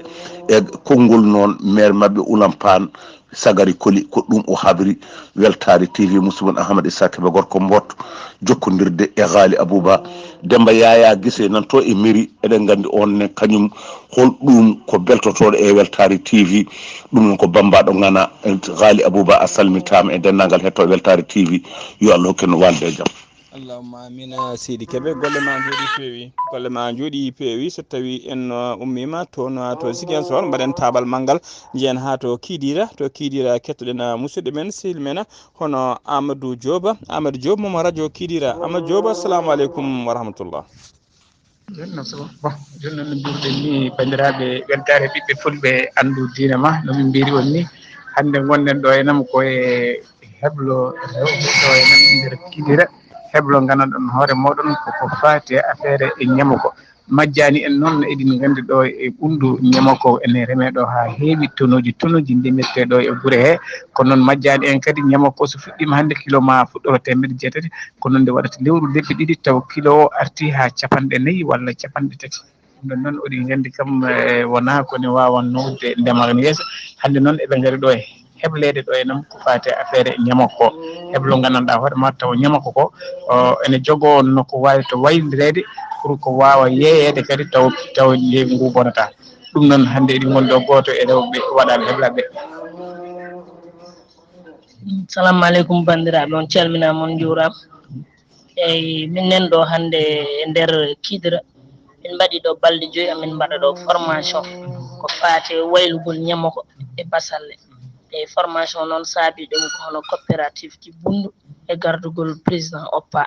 E konngol noon, meer maɓɓe Ulam Paan, Sagari Koli, ko ɗum o habri. Weltaare T V, musidɗo mon Ahmad Issa Kebe, gorko Mboot, jokkondirde e Ghali Abouba. Demba Yaya Gise nan to e mairie, eɗen nganndi on ne kañum hol ɗum ko beltotooɗo e Weltaare T V. Ɗum noon ko bambaɗo ngana. Ghali Abouba, a salmitaama e denndaangal hettooɓe Weltaare T V. Yo Allah hokku en walde e jam. Allahumma amin. Seydi Kebe, golle ma njooɗi peewi, golle ma njooɗi peewi. So tawi en uh, ummima toon uh, to Ziguinchor, mbaɗen taabal manngal, njeyen haa to Kidira. To Kidira kettoɗen uh, musidɗo men, sehil men, hono Amadou Diop. Amadou Diop, mo radio Kidira. Amadou Diop, assalamu aleykum wa rahmatullah. Jonno so bon, jonno no mbiruɗen ni, banndiraaɓe weltaare ɓiɓɓe fulɓe, anndu diine ma, no min mbiri on ni. Hannde ngonɗen ɗo e nam ko e heblo rewɓe ɗo e nam nder Kidira. Heblo nganaɗon hoore mooɗon koko faati e affaire e ñamoko. Majjani en noon, eɗin nganndi ɗo e ɓunndu ñamoko ene remee ɗo haa heewi, tonuuji tonuuji ndemirtee ɗo e gure hee. Kono noon majjani en kadi, ñamoko so fuɗɗiima hannde, kilo ma fuɗɗoro teemedde jeetati, kono nde waɗata lewru lebbi ɗiɗi taw kilo o arti haa capanɗe nayi walla capanɗe tati. Ɗum ɗon noon oɗin nganndi kam e wonaa ko ne waawan nawde ndemal yeeso. Hannde noon eɓe ngari ɗo e hebleede ɗo e nam ko faati e affaire ñamoko ko. Heblo nganndanɗaa hoore ma taw ñamoko ko ene jogoo no ko waawi to waylireede pour ko waawa yeeyeede kadi taw taw leydi ngu bonataa. Ɗum noon hannde eɗin ngonndi ɗo gooto e rewɓe waɗaaɓe heblaaɓe ɓe. Salamu aleykum banndiraaɓe, on calminaama, on njuuraama. Eyi, min nen ɗo hannde e nder Kidira, min mbaɗi ɗo balɗe joyi, amin mbaɗa ɗo formation ko faati e waylugol ñamoko e basalle. E formation noon saabi ɗum ko hono coopérative ki Bundu e gardugol président Oppa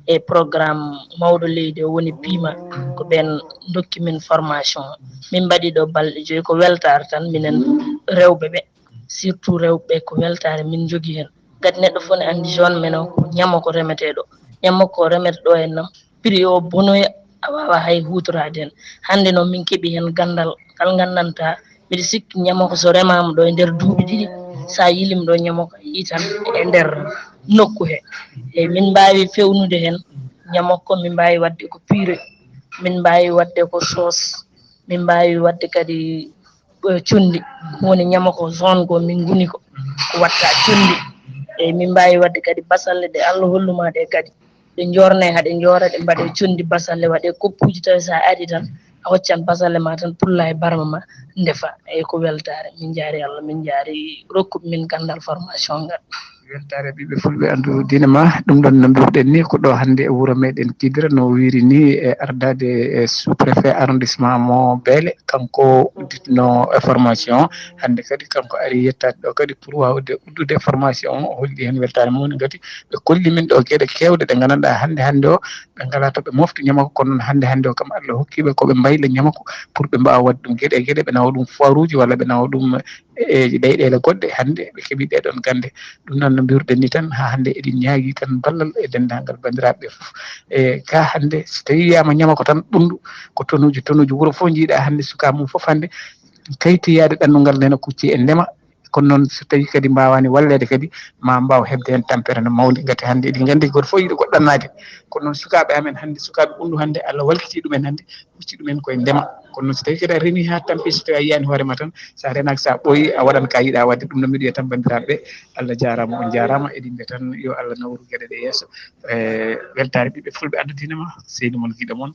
e programme mawɗo leydi o woni Pima, ko ɓeen ndokki min formation. Min mbaɗi ɗo balɗe joyi, ko weltaare tan minen rewɓe ɓe, surtout rewɓe ɓe, ko weltaare min njogii heen. Ngati neɗɗo fof ne anndi zone men o ko ñamoko remetee ɗo. Ñamoko o remete ɗo en noon, prix o bonoya, a waawaa hay huutoraade heen. Hannde noon min keɓii heen ganndal ngal nganndantaa, mbiɗa sikki ñamoko so remaama ɗo e nder duuɓi ɗiɗi, so a yilima ɗo ñamoko a yiyii tan e nder nokku he. Eyi, min mbaawi feewnude heen ñamoko, min mbaawi waɗde ko purée, min mbaawi waɗde ko sauce, min mbaawi waɗde kadi conndi, ko woni ñamoko zone goo min ngoni ko, ko watta conndi. Eyi, min mbaawi waɗde kadi basalle ɗe Allah hollumaa ɗe kadi, ɗe njoornee haa ɗe njoora, ɗe mbaɗee conndi basalle, waɗee koppuuji, tawi so a arii tan a hoccan basalle maa tan, pullaa e barma maa, ndefaa. Eyi, ko weltaare. Min njaari Allah, min njaari rokkuɓe min ganndal formation ngal. Weltaare ɓiɓɓe fulɓe anndu diine ma. Ɗum ɗon no mbiruɗen ni, ko ɗo hannde e wuro meɗen Kidira, no wiiri ni, e ardaade e sous-préfet arrondissement mo Beele, kanko udditno e formation. Hannde kadi kanko ari yettaade ɗo kadi pour waawde uddude formation o, o holli heen weltaare mum woni ngati ɓe kolli min ɗo geɗe keewɗe ɗe nganndanɗaa hannde hannde o ɓe ngalaa to ɓe mofti ñamako, kono noon hannde hannde o kam Allah hokki ɓe ko ɓe mbayla ñamako pour ɓe mbaawa waɗde ɗum geɗe e geɗe, ɓe nawa ɗum foiruuji walla ɓe nawa ɗum e leyɗeele goɗɗe. Hannde ɓe keɓi ɗee ɗoon gannde. Ɗum noon no mbiruɗen ni tan, haa hannde eɗen ñaagii tan ballal e denndaangal banndiraaɓe ɓee fof. E kaa hannde so tawii wiyaama ñamako tan ɓunndu ko tonuuji tonuuji, wuro fof njiiɗaa hannde sukaa mum fof hannde kaytoyaade ɗannungal nena kuccee e ndema. Kono noon so tawii kadi mbaawaani walleede kadi ma mbaaw heɓde heen tampere no mawni, ngati hannde eɗen nganndi gooto fof yiɗi goɗɗo ɗannaade. Kono noon sukaaɓe amen hannde, sukaaɓe ɓunndu hannde Allah walkitii ɗumen hannde, hucci ɗumen koye ndema. Kono noon so tawii kadi a remii haa tampi, so tawii a yiyaani hoore ma tan, so a renaaki, so a ɓooyii, a waɗan ka yiɗaa waɗde. Ɗum noon mbiɗo wiya tan banndiraaɓe ɓe, Allah jaaraama, on jaaraama, eɗen mbiya tan yo Allah nawru geɗe ɗe yeeso. E weltaare ɓiɓɓe fulɓe anndu diine ma, seydi mon giɗo mon.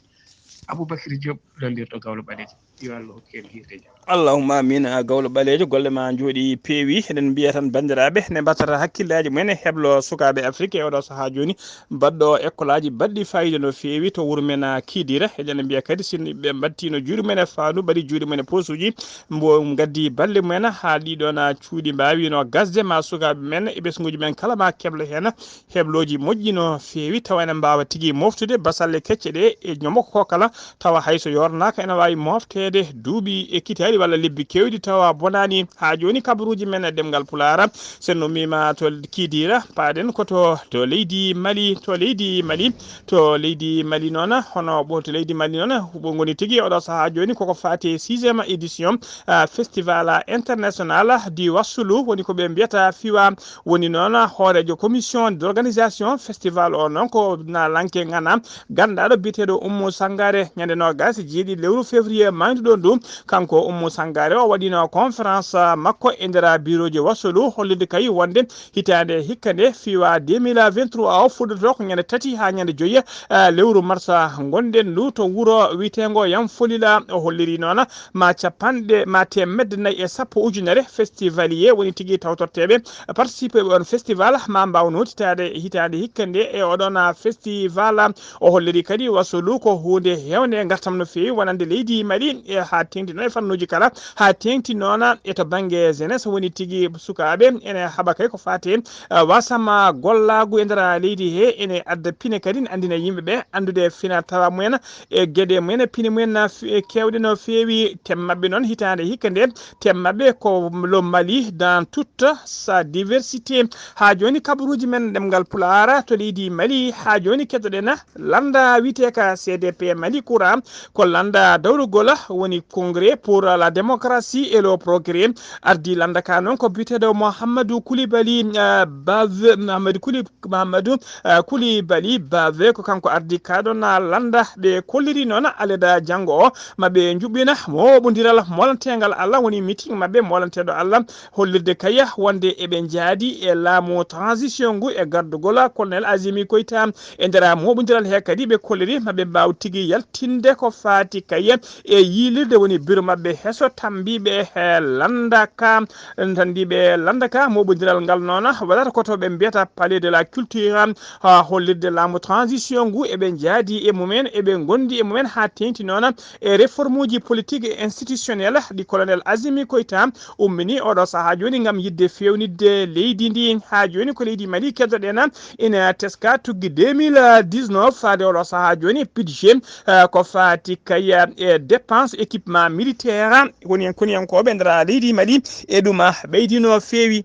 Aboubacry Diop, landirɗo Gawlo Ɓaleejo. Yo Allah hokku en hiirde jam. Allahumma amin. A Gawlo Ɓaleejo, golle ma njooɗi peewi. Eɗen mbiya tan banndiraaɓe ne mbattata hakkillaaji mumen e heblo sukaaɓe Afrique e oɗo sahaa jooni, baɗɗo ekkolaaji baɗɗi faayiida no feewi to wuro men, a, Kidira. Eɗen mbiya kadi sinno ɓe mbattiino juuɗe mumen e faandu, mbaɗi juuɗe mumen e posuuji, mbo ngaddi balle mumen haa ɗiɗon, a, cuuɗi mbaawino gasde, ma sukaaɓe men e ɓesnguuji men kala ma keɓlo heen heblooji moƴƴi no feewi, tawa ene mbaawa tigi moftude basalle kecce ɗe e ñomo ko kala, tawa hay so yornaaka ene waawi mofteede duuɓi e kitaali walla lebbi keewɗi tawa bonaani. Haa jooni kabaruuji men e ɗemngal Pulaar, so en ummiima to Kidira, paaɗen ko to, to leydi Mali, to leydi Mali, to leydi Mali noon, hono ɓo to leydi Mali noon, ɓe ngoni tigi oɗo sahaa jooni koko faati e sixième édition, ah, festival international du Wassoulou, woni ko ɓe mbiyata fiwa, woni noon hooreejo commission d'organisation festival o noon ko naalanke ŋana ganndaɗo biyeteɗo Oumou Sangare. Ñande noogas e jeeɗiɗi lewru février mawnduɗo ndu, kanko Oumou Sangare o waɗino conférence, ah, makko e nder bureau ji Wassoulou, hollirde kay wonde hitaande hikka nde fiwa deux mille vingt-trois o fuɗɗoto ko ñande tati haa ñande joyi, ah, lewru marsa ngonɗen ndu to wuro wiyeteengo Yamfolila. O holliri noon ma capanɗe, ma teemedde nayi e sappo ujunere festivalier woni tigi tawtorteeɓe, participe ɓe on festival ma mbaaw nootitaade hitaande hikka nde e oɗon, ah, festival. O holliri kadi Wassoulou ko huunde heewnde ngartam no feewi wonande leydi Mali e haa teeŋti noon e fannuuji kala, haa teeŋti noon e to bannge jeunesse woni tigi sukaaɓe ene haɓa kay ko faati, ah, wasama gollaagu e nder leydi he ene adda pine kadi ne anndina yimɓe ɓe anndude fina tawa mumen e geɗe mumen, pine mumen na fe-, keewɗe no feewi. Tem maɓɓe noon hitaande hikka nde, tem maɓɓe ko le Mali dans toute sa diversité. Haa jooni kabaruuji men ɗemngal Pulaar to leydi Mali, haa jooni keddoɗen lannda wiyetee ka C D P Mali Courant, ko lannda dawrugol woni Congrès pour la démocratie et le progrès. Ardii lannda ka noon ko biyeteeɗo Mouhamadou Koulibaly, ah, Bave, Mouhamadou Kouli-, Mouhamadou, ah, Koulibaly Bave, ko kanko ardii ka ɗon lannda. Ɓe kolliri noon aleda janngo o ma ɓe njuɓɓina mooɓondiral moolanteengal Allah, woni meeting maɓɓe moolanteeɗo Allah, hollirde kay wonde eɓe njaadi e laamu transition ngu e gardugol Colonel Azimi Koita. E nder mooɓondiral he kadi ɓe kolliri ma ɓe mbaaw tigi yaltinde ko faati kay e yiilirde woni bureau maɓɓe heso tambiiɓe he lannda ka, tambiiɓe lannda ka. Mooɓondiral ngal noon waɗata ko to ɓe mbiyata Palais de la Culture, haa hollirde laamu transition ngu eɓe njaadi e mumen, eɓe ngondi e mumen haa teeŋti noon e réforme uji politique et institutionnel ɗi Colonel Azimi Koita ummini oɗo sahaa jooni ngam yiɗde feewnitde leydi ndi. Haa jooni ko leydi Mali keddoɗen, ina teska tuggi deux mille dix-neuf faade oɗo sahaa jooni budget, eh, ko faati kay, eh, e dépense équipement militaire. Woni en koniyankooɓe nder leydi Mali e ɗum, ah, ɓeydino feewi.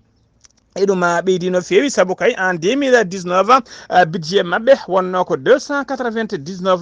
E ɗum, ah, ɓeydino feewi sabu kay en deux mille dix-neuf, ah, budget maɓɓe wonno ko deux cent quatre-vingt-dix-neuf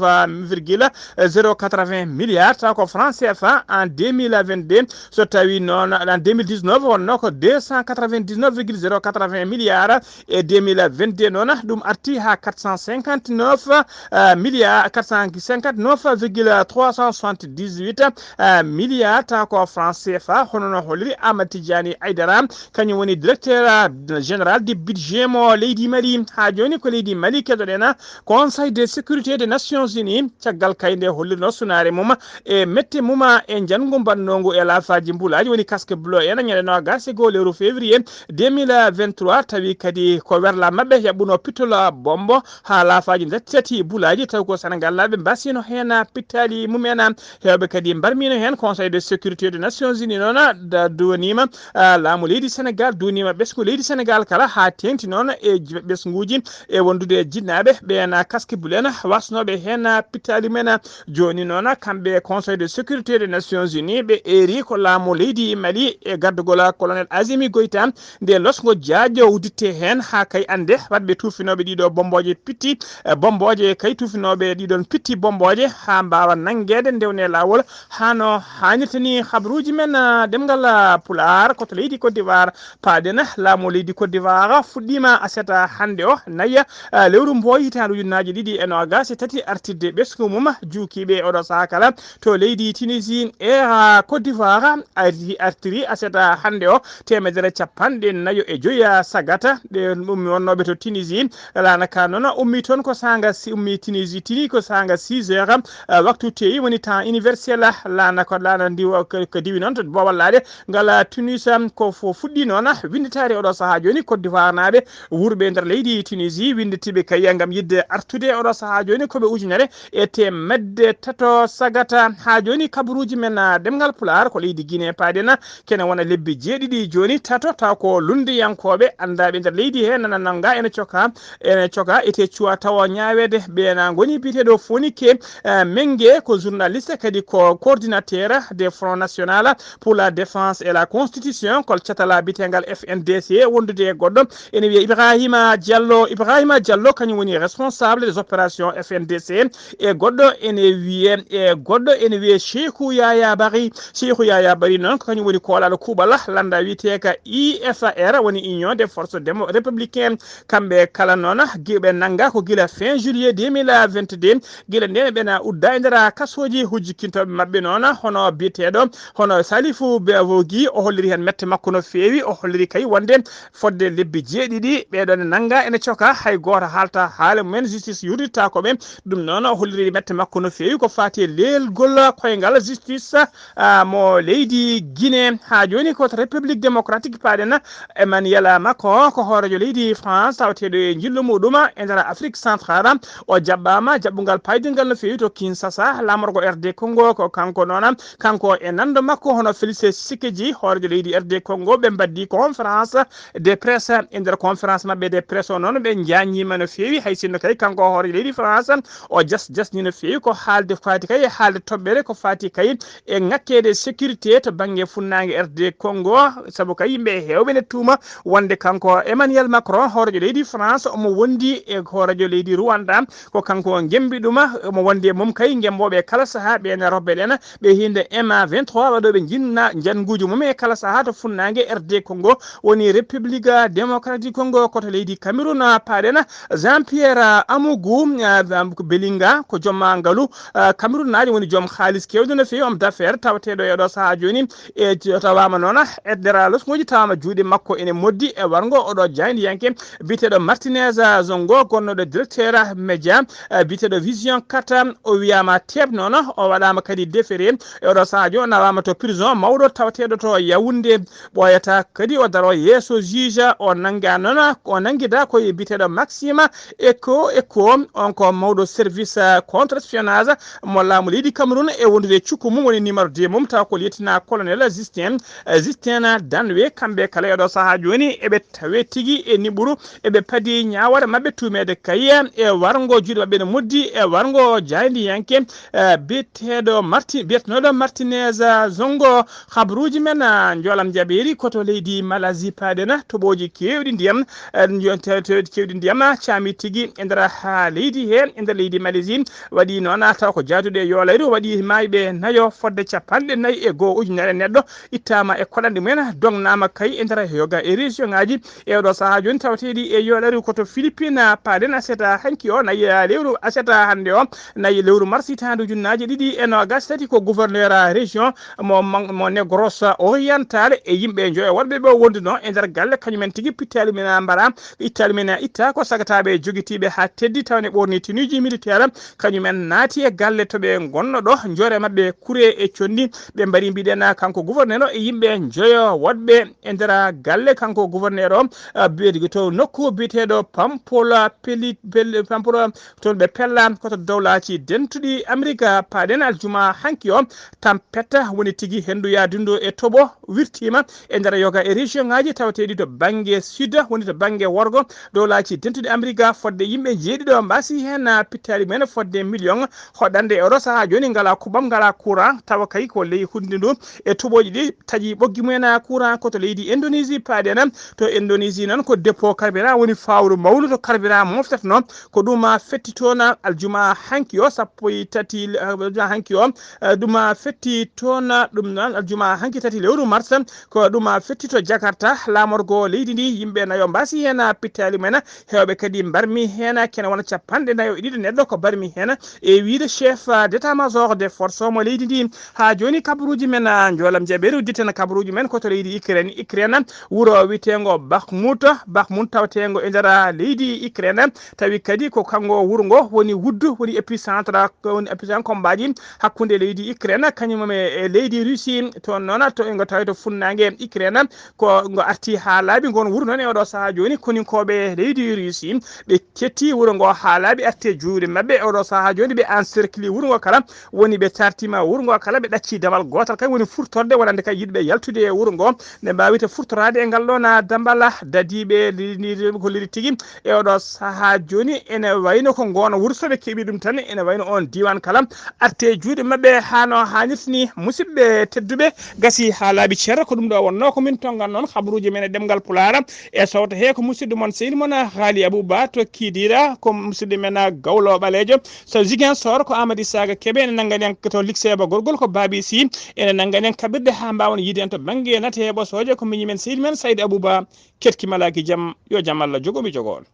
virgule zéro quatre-vingts milliards, taw ko franc C F A en deux mille vingt-deux. So tawi noon en deux mille dix-neuf wonno ko deux cent quatre-vingt-dix-neuf virgule zéro quatre-vingts milliards, e deux mille vingt-deux noon ɗum arti haa quatre cent cinquante-neuf, ah, milliards, quatre cent cinquante-neuf virgule trois cent soixante-dix-huit, ah, milliards, taw ko franc C F A, hono no holliri Amadou Tidiani Aidara, kañum woni directeur, ah, général du budget mo leydi Mali. Haa jooni ko leydi Mali keɗoɗen, ah, Conseil de sécurité des Nations Unies, caggal kay nde hollirno sunaare mum e mette mum e njanngu mbaɗnongu e laafaaji mbulaaji, woni casque bleu en, ñande noogas e goo lewru février deux mille vingt-trois, tawi kadi ko werla maɓɓe yaɓɓuno pittol bombo haa laafaaji tati tati bulaaji, taw ko Senegaalnaaɓe mbasino heen pittaali mum en. Heewɓe kadi mbarmino heen. Conseil de sécurité des Nations Unies noon da-, duwaniima, ah, laamu leydi Senegaal, duwaniima ɓesngu leydi Senegaal kala, haa teeŋti noon e j-, ɓesnguuji e wondude e jinnaaɓe ɓeen casque bleu en, wasnooɓe heen pittaali men. Jooni noon, kamɓe Conseil de sécurité des Nations Unies, ɓe eeri ko laamu leydi Mali e gardugol Colonel Azimi Goïta, nde losngo jaajo udditte heen, haa kay annde waɗɓe tuufinooɓe ɗiɗo bombooje pitti, eh, bombooje kay tuufinooɓe ɗiɗon pitti bombooje haa mbaawa nanngeede ndewne laawol haa no haanirta ni. Habaruuji men, ah, ɗemngal, ah, Pulaar, ko to leydi Côte d'Ivoire paaɗen. Laamu Mo leydi Côte d'Ivoire fuɗɗiima aset hannde o, naya, ah, lewru mboy hitaande ujunnaaji ɗiɗi e noogaas e tati artirde ɓesngu mum juukiiɓe oɗo sahaa kala to leydi Tunisie. E, ah, Côte d'Ivoire arti-, artiri aset hannde o teemedere capanɗe nayo e joyi sagata. Ɓe ummi wonnooɓe to Tunisie, laana ka noon ummi toon ko saanga si-, ummi Tunisie tini ko saanga six heures, ah, waktu teyi woni temps universel. Laana ko laana ndi wa-, ko, ko diwi noon to Booballaade. Ngal Tunis, um, ko fo fuɗɗi noon winnditaade oɗo sahaa jooni Côte d'Ivoire naaɓe wurɓe nder leydi Tunisie winnditiiɓe kay ngam yiɗde artude oɗo sahaa jooni ko ɓe ujunere e teemedde tato sagata. Haa jooni kabaruuji men, ah, ɗemngal Pulaar ko leydi Guinée paaɗen kene wona lebbi jeeɗiɗi jooni tato taw ko lunndiyankooɓe anndaaɓe nder leydi he nana nannga ene coka, ene coka ete cuwa tawa ñaaweede. Ɓeena ngoni biyeteeɗo Fonike, ah, Menge ko journaliste kadi ko coordinateur de Front National pour la Défense et la Constitution, ko catala biyeteengal F N D C, wondude e goɗɗo ene wiyee Ibrahima Diallo. Ibrahima Diallo kañum woni responsable des opérations F N D C. E goɗɗo ene wiyee, e goɗɗo ene wiyee Cheikhou Yaya Bari. Cheikhou Yaya Bari noon ko kañum woni koolaaɗo kuuɓal lannda wiyeteeka I F R, woni Union des Forces Démo-, Républicaines. Kamɓe kala noon, gi-, ɓe nannga ko gila fin juillet deux mille vingt-deux. Gila ndeen ɓena udda e nder kasooji. Hujjikintooɓe maɓɓe noon, hono biyeteeɗo, hono Salifou Bavogi, o holliri heen mette makko no feewi. O holliri kay wonde fodde lebbi jeeɗiɗi, ɓeeɗo ne nannga ene coka, hay gooto haalta haala mumen, justice yurdittaako ɓe. Ɗum noon, o holliri mette makko no feewi ko faati e leelgol koyngal justice, ah, mo leydi Guinée. Haa jooni ko to République Démocratique paaɗen. Emmanuel Macron ko hooreejo leydi France tawateeɗo e njillu muɗum e nder Afrique Centrale. O jaɓɓaama jaɓɓungal paydingal no feewi to Kinshasa, laamorgo R D Congo. Ko kanko noon, kanko e nanndo makko hono Félix Tshisekedi, hooreejo leydi R D Congo, ɓe mbaɗdi conférence de presse. E nder conférence maɓɓe de presse o noon, ɓe njaññiima no feewi, hay sinno kay kanko hooreejo leydi France o jas-, jasni no feewi ko haalde faati kay e haalde toɓɓere ko faati kay e ŋakkeede sécurité to bannge funnaange R D Congo, sabu kay yimɓe heewɓe ne tuuma wonde kanko Emmanuel Macron, hooreejo leydi France, omo wondi e hooreejo leydi Rwanda. Ko kanko ngembi ɗum, omo wondi e mum kay ngembooɓe kala sahaa ɓe ene robbe ɗen, ɓe hinde M vingt-trois waɗooɓe jinna njannguuji mum e kala sahaa to funnaange R D Congo, woni République Démocratique Congo, ko to leydi Cameroun paaɗen. Jean-Pierre Amougou, ah, Belinga, ko joom ngalu, ah, Cameroun naajo, woni joom haalis keewɗo no feewi, homme d'affaires, tawateeɗo e ɗo sahaa jooni. E tawaama noon e nder losŋooji, tawaama juuɗe makko ene moddi e warngo oɗo jaayndiyanke biyeteeɗo Martinez Zongo, gonnooɗo directeur média, eh, biyeteeɗo Vision Kata. O wiyaama teeɓ noon, o waɗaama kadi déféré. E oɗo sahaa jooni o nawaama to prison mawɗo tawateeɗo to Yaoundé. Ɓooyata kadi o daro yeeso juge, o nannga noon, o nanngida ko e biyeteeɗo Maxime Eko, Eko, on ko mawɗo service, eh, contre espionnage mo laamu leydi Cameroun e wondude e cukko mum woni numéro deux mum, taw ko lieutenant colonel Justin, eh, Justin Danwe. Kamɓe kala e ɗo sahaa jooni eɓe tawe tigi e niɓuru, eɓe padi ñaawore maɓɓe tuumeede kay e warngo juuɗe maɓɓe no moddi e warngo jaayndiyanke, eh, biyeteeɗo Marti-, biyetenooɗo Martinez Zongo. Habruuji men, ah, njoolam jaɓeeri ko to leydi Malaisie paaɗen. Toɓooji keewɗi ndiyam, eh, njo-, te-, te-, keewɗi ndiyam, ah, caami tigi e nder, ah, leydi he, e nder leydi Malaisie. Waɗi noon, ah, taw ko jaaduɗo e yoolayru, waɗi maayɓe nayo fodde capanɗe nayi e goo ujunere neɗɗo ittaama e koɗanɗe mumen, dognaama kay e nder yoga e région ŋaaji. E oɗo sahaa jooni tawateeɗi e yoolayru ko to Philippines paaɗen aset hanki o, nayi lewru aset hannde o, nayi lewru mars hitaande ujunnaaji ɗiɗi e noogaas tati, ko gouverneur région mo, mo Negros Oriental e yimɓe njoyo woɗɓe ɓe wonduno e nder galle, kañumen tigi pittaali men mbara, ittaali men itta ko sagataaɓe jogitiiɓe haa teddi taw ne ɓorni tenuji militaire, kañumen naati e galle to ɓe ngonno ɗo, njoore maɓɓe kure e conndi, ɓe mbari mbiɗen kanko gouverneur o e yimɓe njoyo woɗɓe e nder galle kanko gouverneur o, ah, biyeteeɗo to nokku biyeteeɗo Pampola Peli-, Pel-, Pampola toon ɓe pella ko to dowlaaji dentuɗi Amerika paaɗen aljuma hanki o. Tampetta woni tigi henndu yaadundu e toɓo wirtiima e nder yoga e région ŋaaji tawateeɗi to bannge sud, woni to bannge worgo dowlaaji dentuɗi Amerika, fodde yimɓe jeeɗiɗo mbaasi heen, ah, pittaali mumen fodde million hoɗande euro. Sahaa jooni ngalaa kuɓam, ngalaa courant, tawa kay ko ley hunde ndu e toɓooji ɗi taƴi ɓoggi mumen, ah, courant ko to leydi Indonésie paaɗen. To Indonésie noon ko dépôt carburant woni fawru mawnu to carburant moftatno. Ko ɗum, ah, fetti toon, ah, aljuma hanki o sappo e tati, ah, aljuma hanki o, ah, ɗum, ah, fetti toon, ah, ɗum noon aljuma hanki tati lewru mars. Ko ɗum, ah, fetti to Jakarta. Laamu morgo leydi ndi, yimɓe nayo mbasi heen pittaali mumen, heewɓe kadi mbarmi heen kene wona capanɗe nayo e ɗiɗo neɗɗo ko mbarmi heen, e wiyde chef d'état-major des forces mo leydi ndi. Haa jooni kabaruuji men, ah, njoolam jaɓeeri udditen kabaruuji men ko to leydi Ukraine. Ukraine, wuro wiyeteengo Bakhmut, Bakhmut taweteengo e nder, ah, leydi Ukraine, tawi kadi ko kanngo wuro ngo woni wuddu, woni épicentre, woni épicentre combat ji hakkunde leydi Ukraine, kañum e, e leydi Russie. Toon noon to ngo tawi to funnaange Ukraine, ko ngo arti haa laaɓi. Ngon wuro noon e oɗo sahaa jooni, koninkooɓe leydi Russie, ɓe ketti wuro ngo haa laaɓi, arti e juuɗe maɓɓe. E oɗo sahaa jooni, ɓe encercli wuro ngo kala, woni ɓe cartima wuro ngo kala, ɓe ɗacci damal gootal, kañ woni furtorde wonande kay yiɗɓe yaltude e wuro ngo, nde mbaawita furtoraade e ngal ɗoon damal. Dadiiɓe leydi ndi ko leydi tigi, e oɗo sahaa jooni, ene wayno ko ngoon wuro, so ɓe keɓii ɗum tan, ene wayno oon diiwaan kala arte e juuɗe maɓɓe haa no haanirta ni. Musidɓe tedduɓe, gasi haa laaɓi cer, ko ɗum ɗo wonnoo ko min tonngan noon habaruuji men e ɗemngal Pulaar. E sawto he ko musidɗo mon, sehil mon, Haali Abou Ba to Kidira, ko musidɗo men, Gawlo Ɓaleejo. So Ziguinchor ko Amady Saga Kebe ene nanngani en, to Likseeba Gorgol ko Babi Sy ene nanngani en kaɓirɗe haa mbaawen yiide en to bannge nate e ɓosooje. Ko miñi men, sehil men Saïd Abou Ba, ketki malaaki jam, yo jam Allah jogo mi jogo on.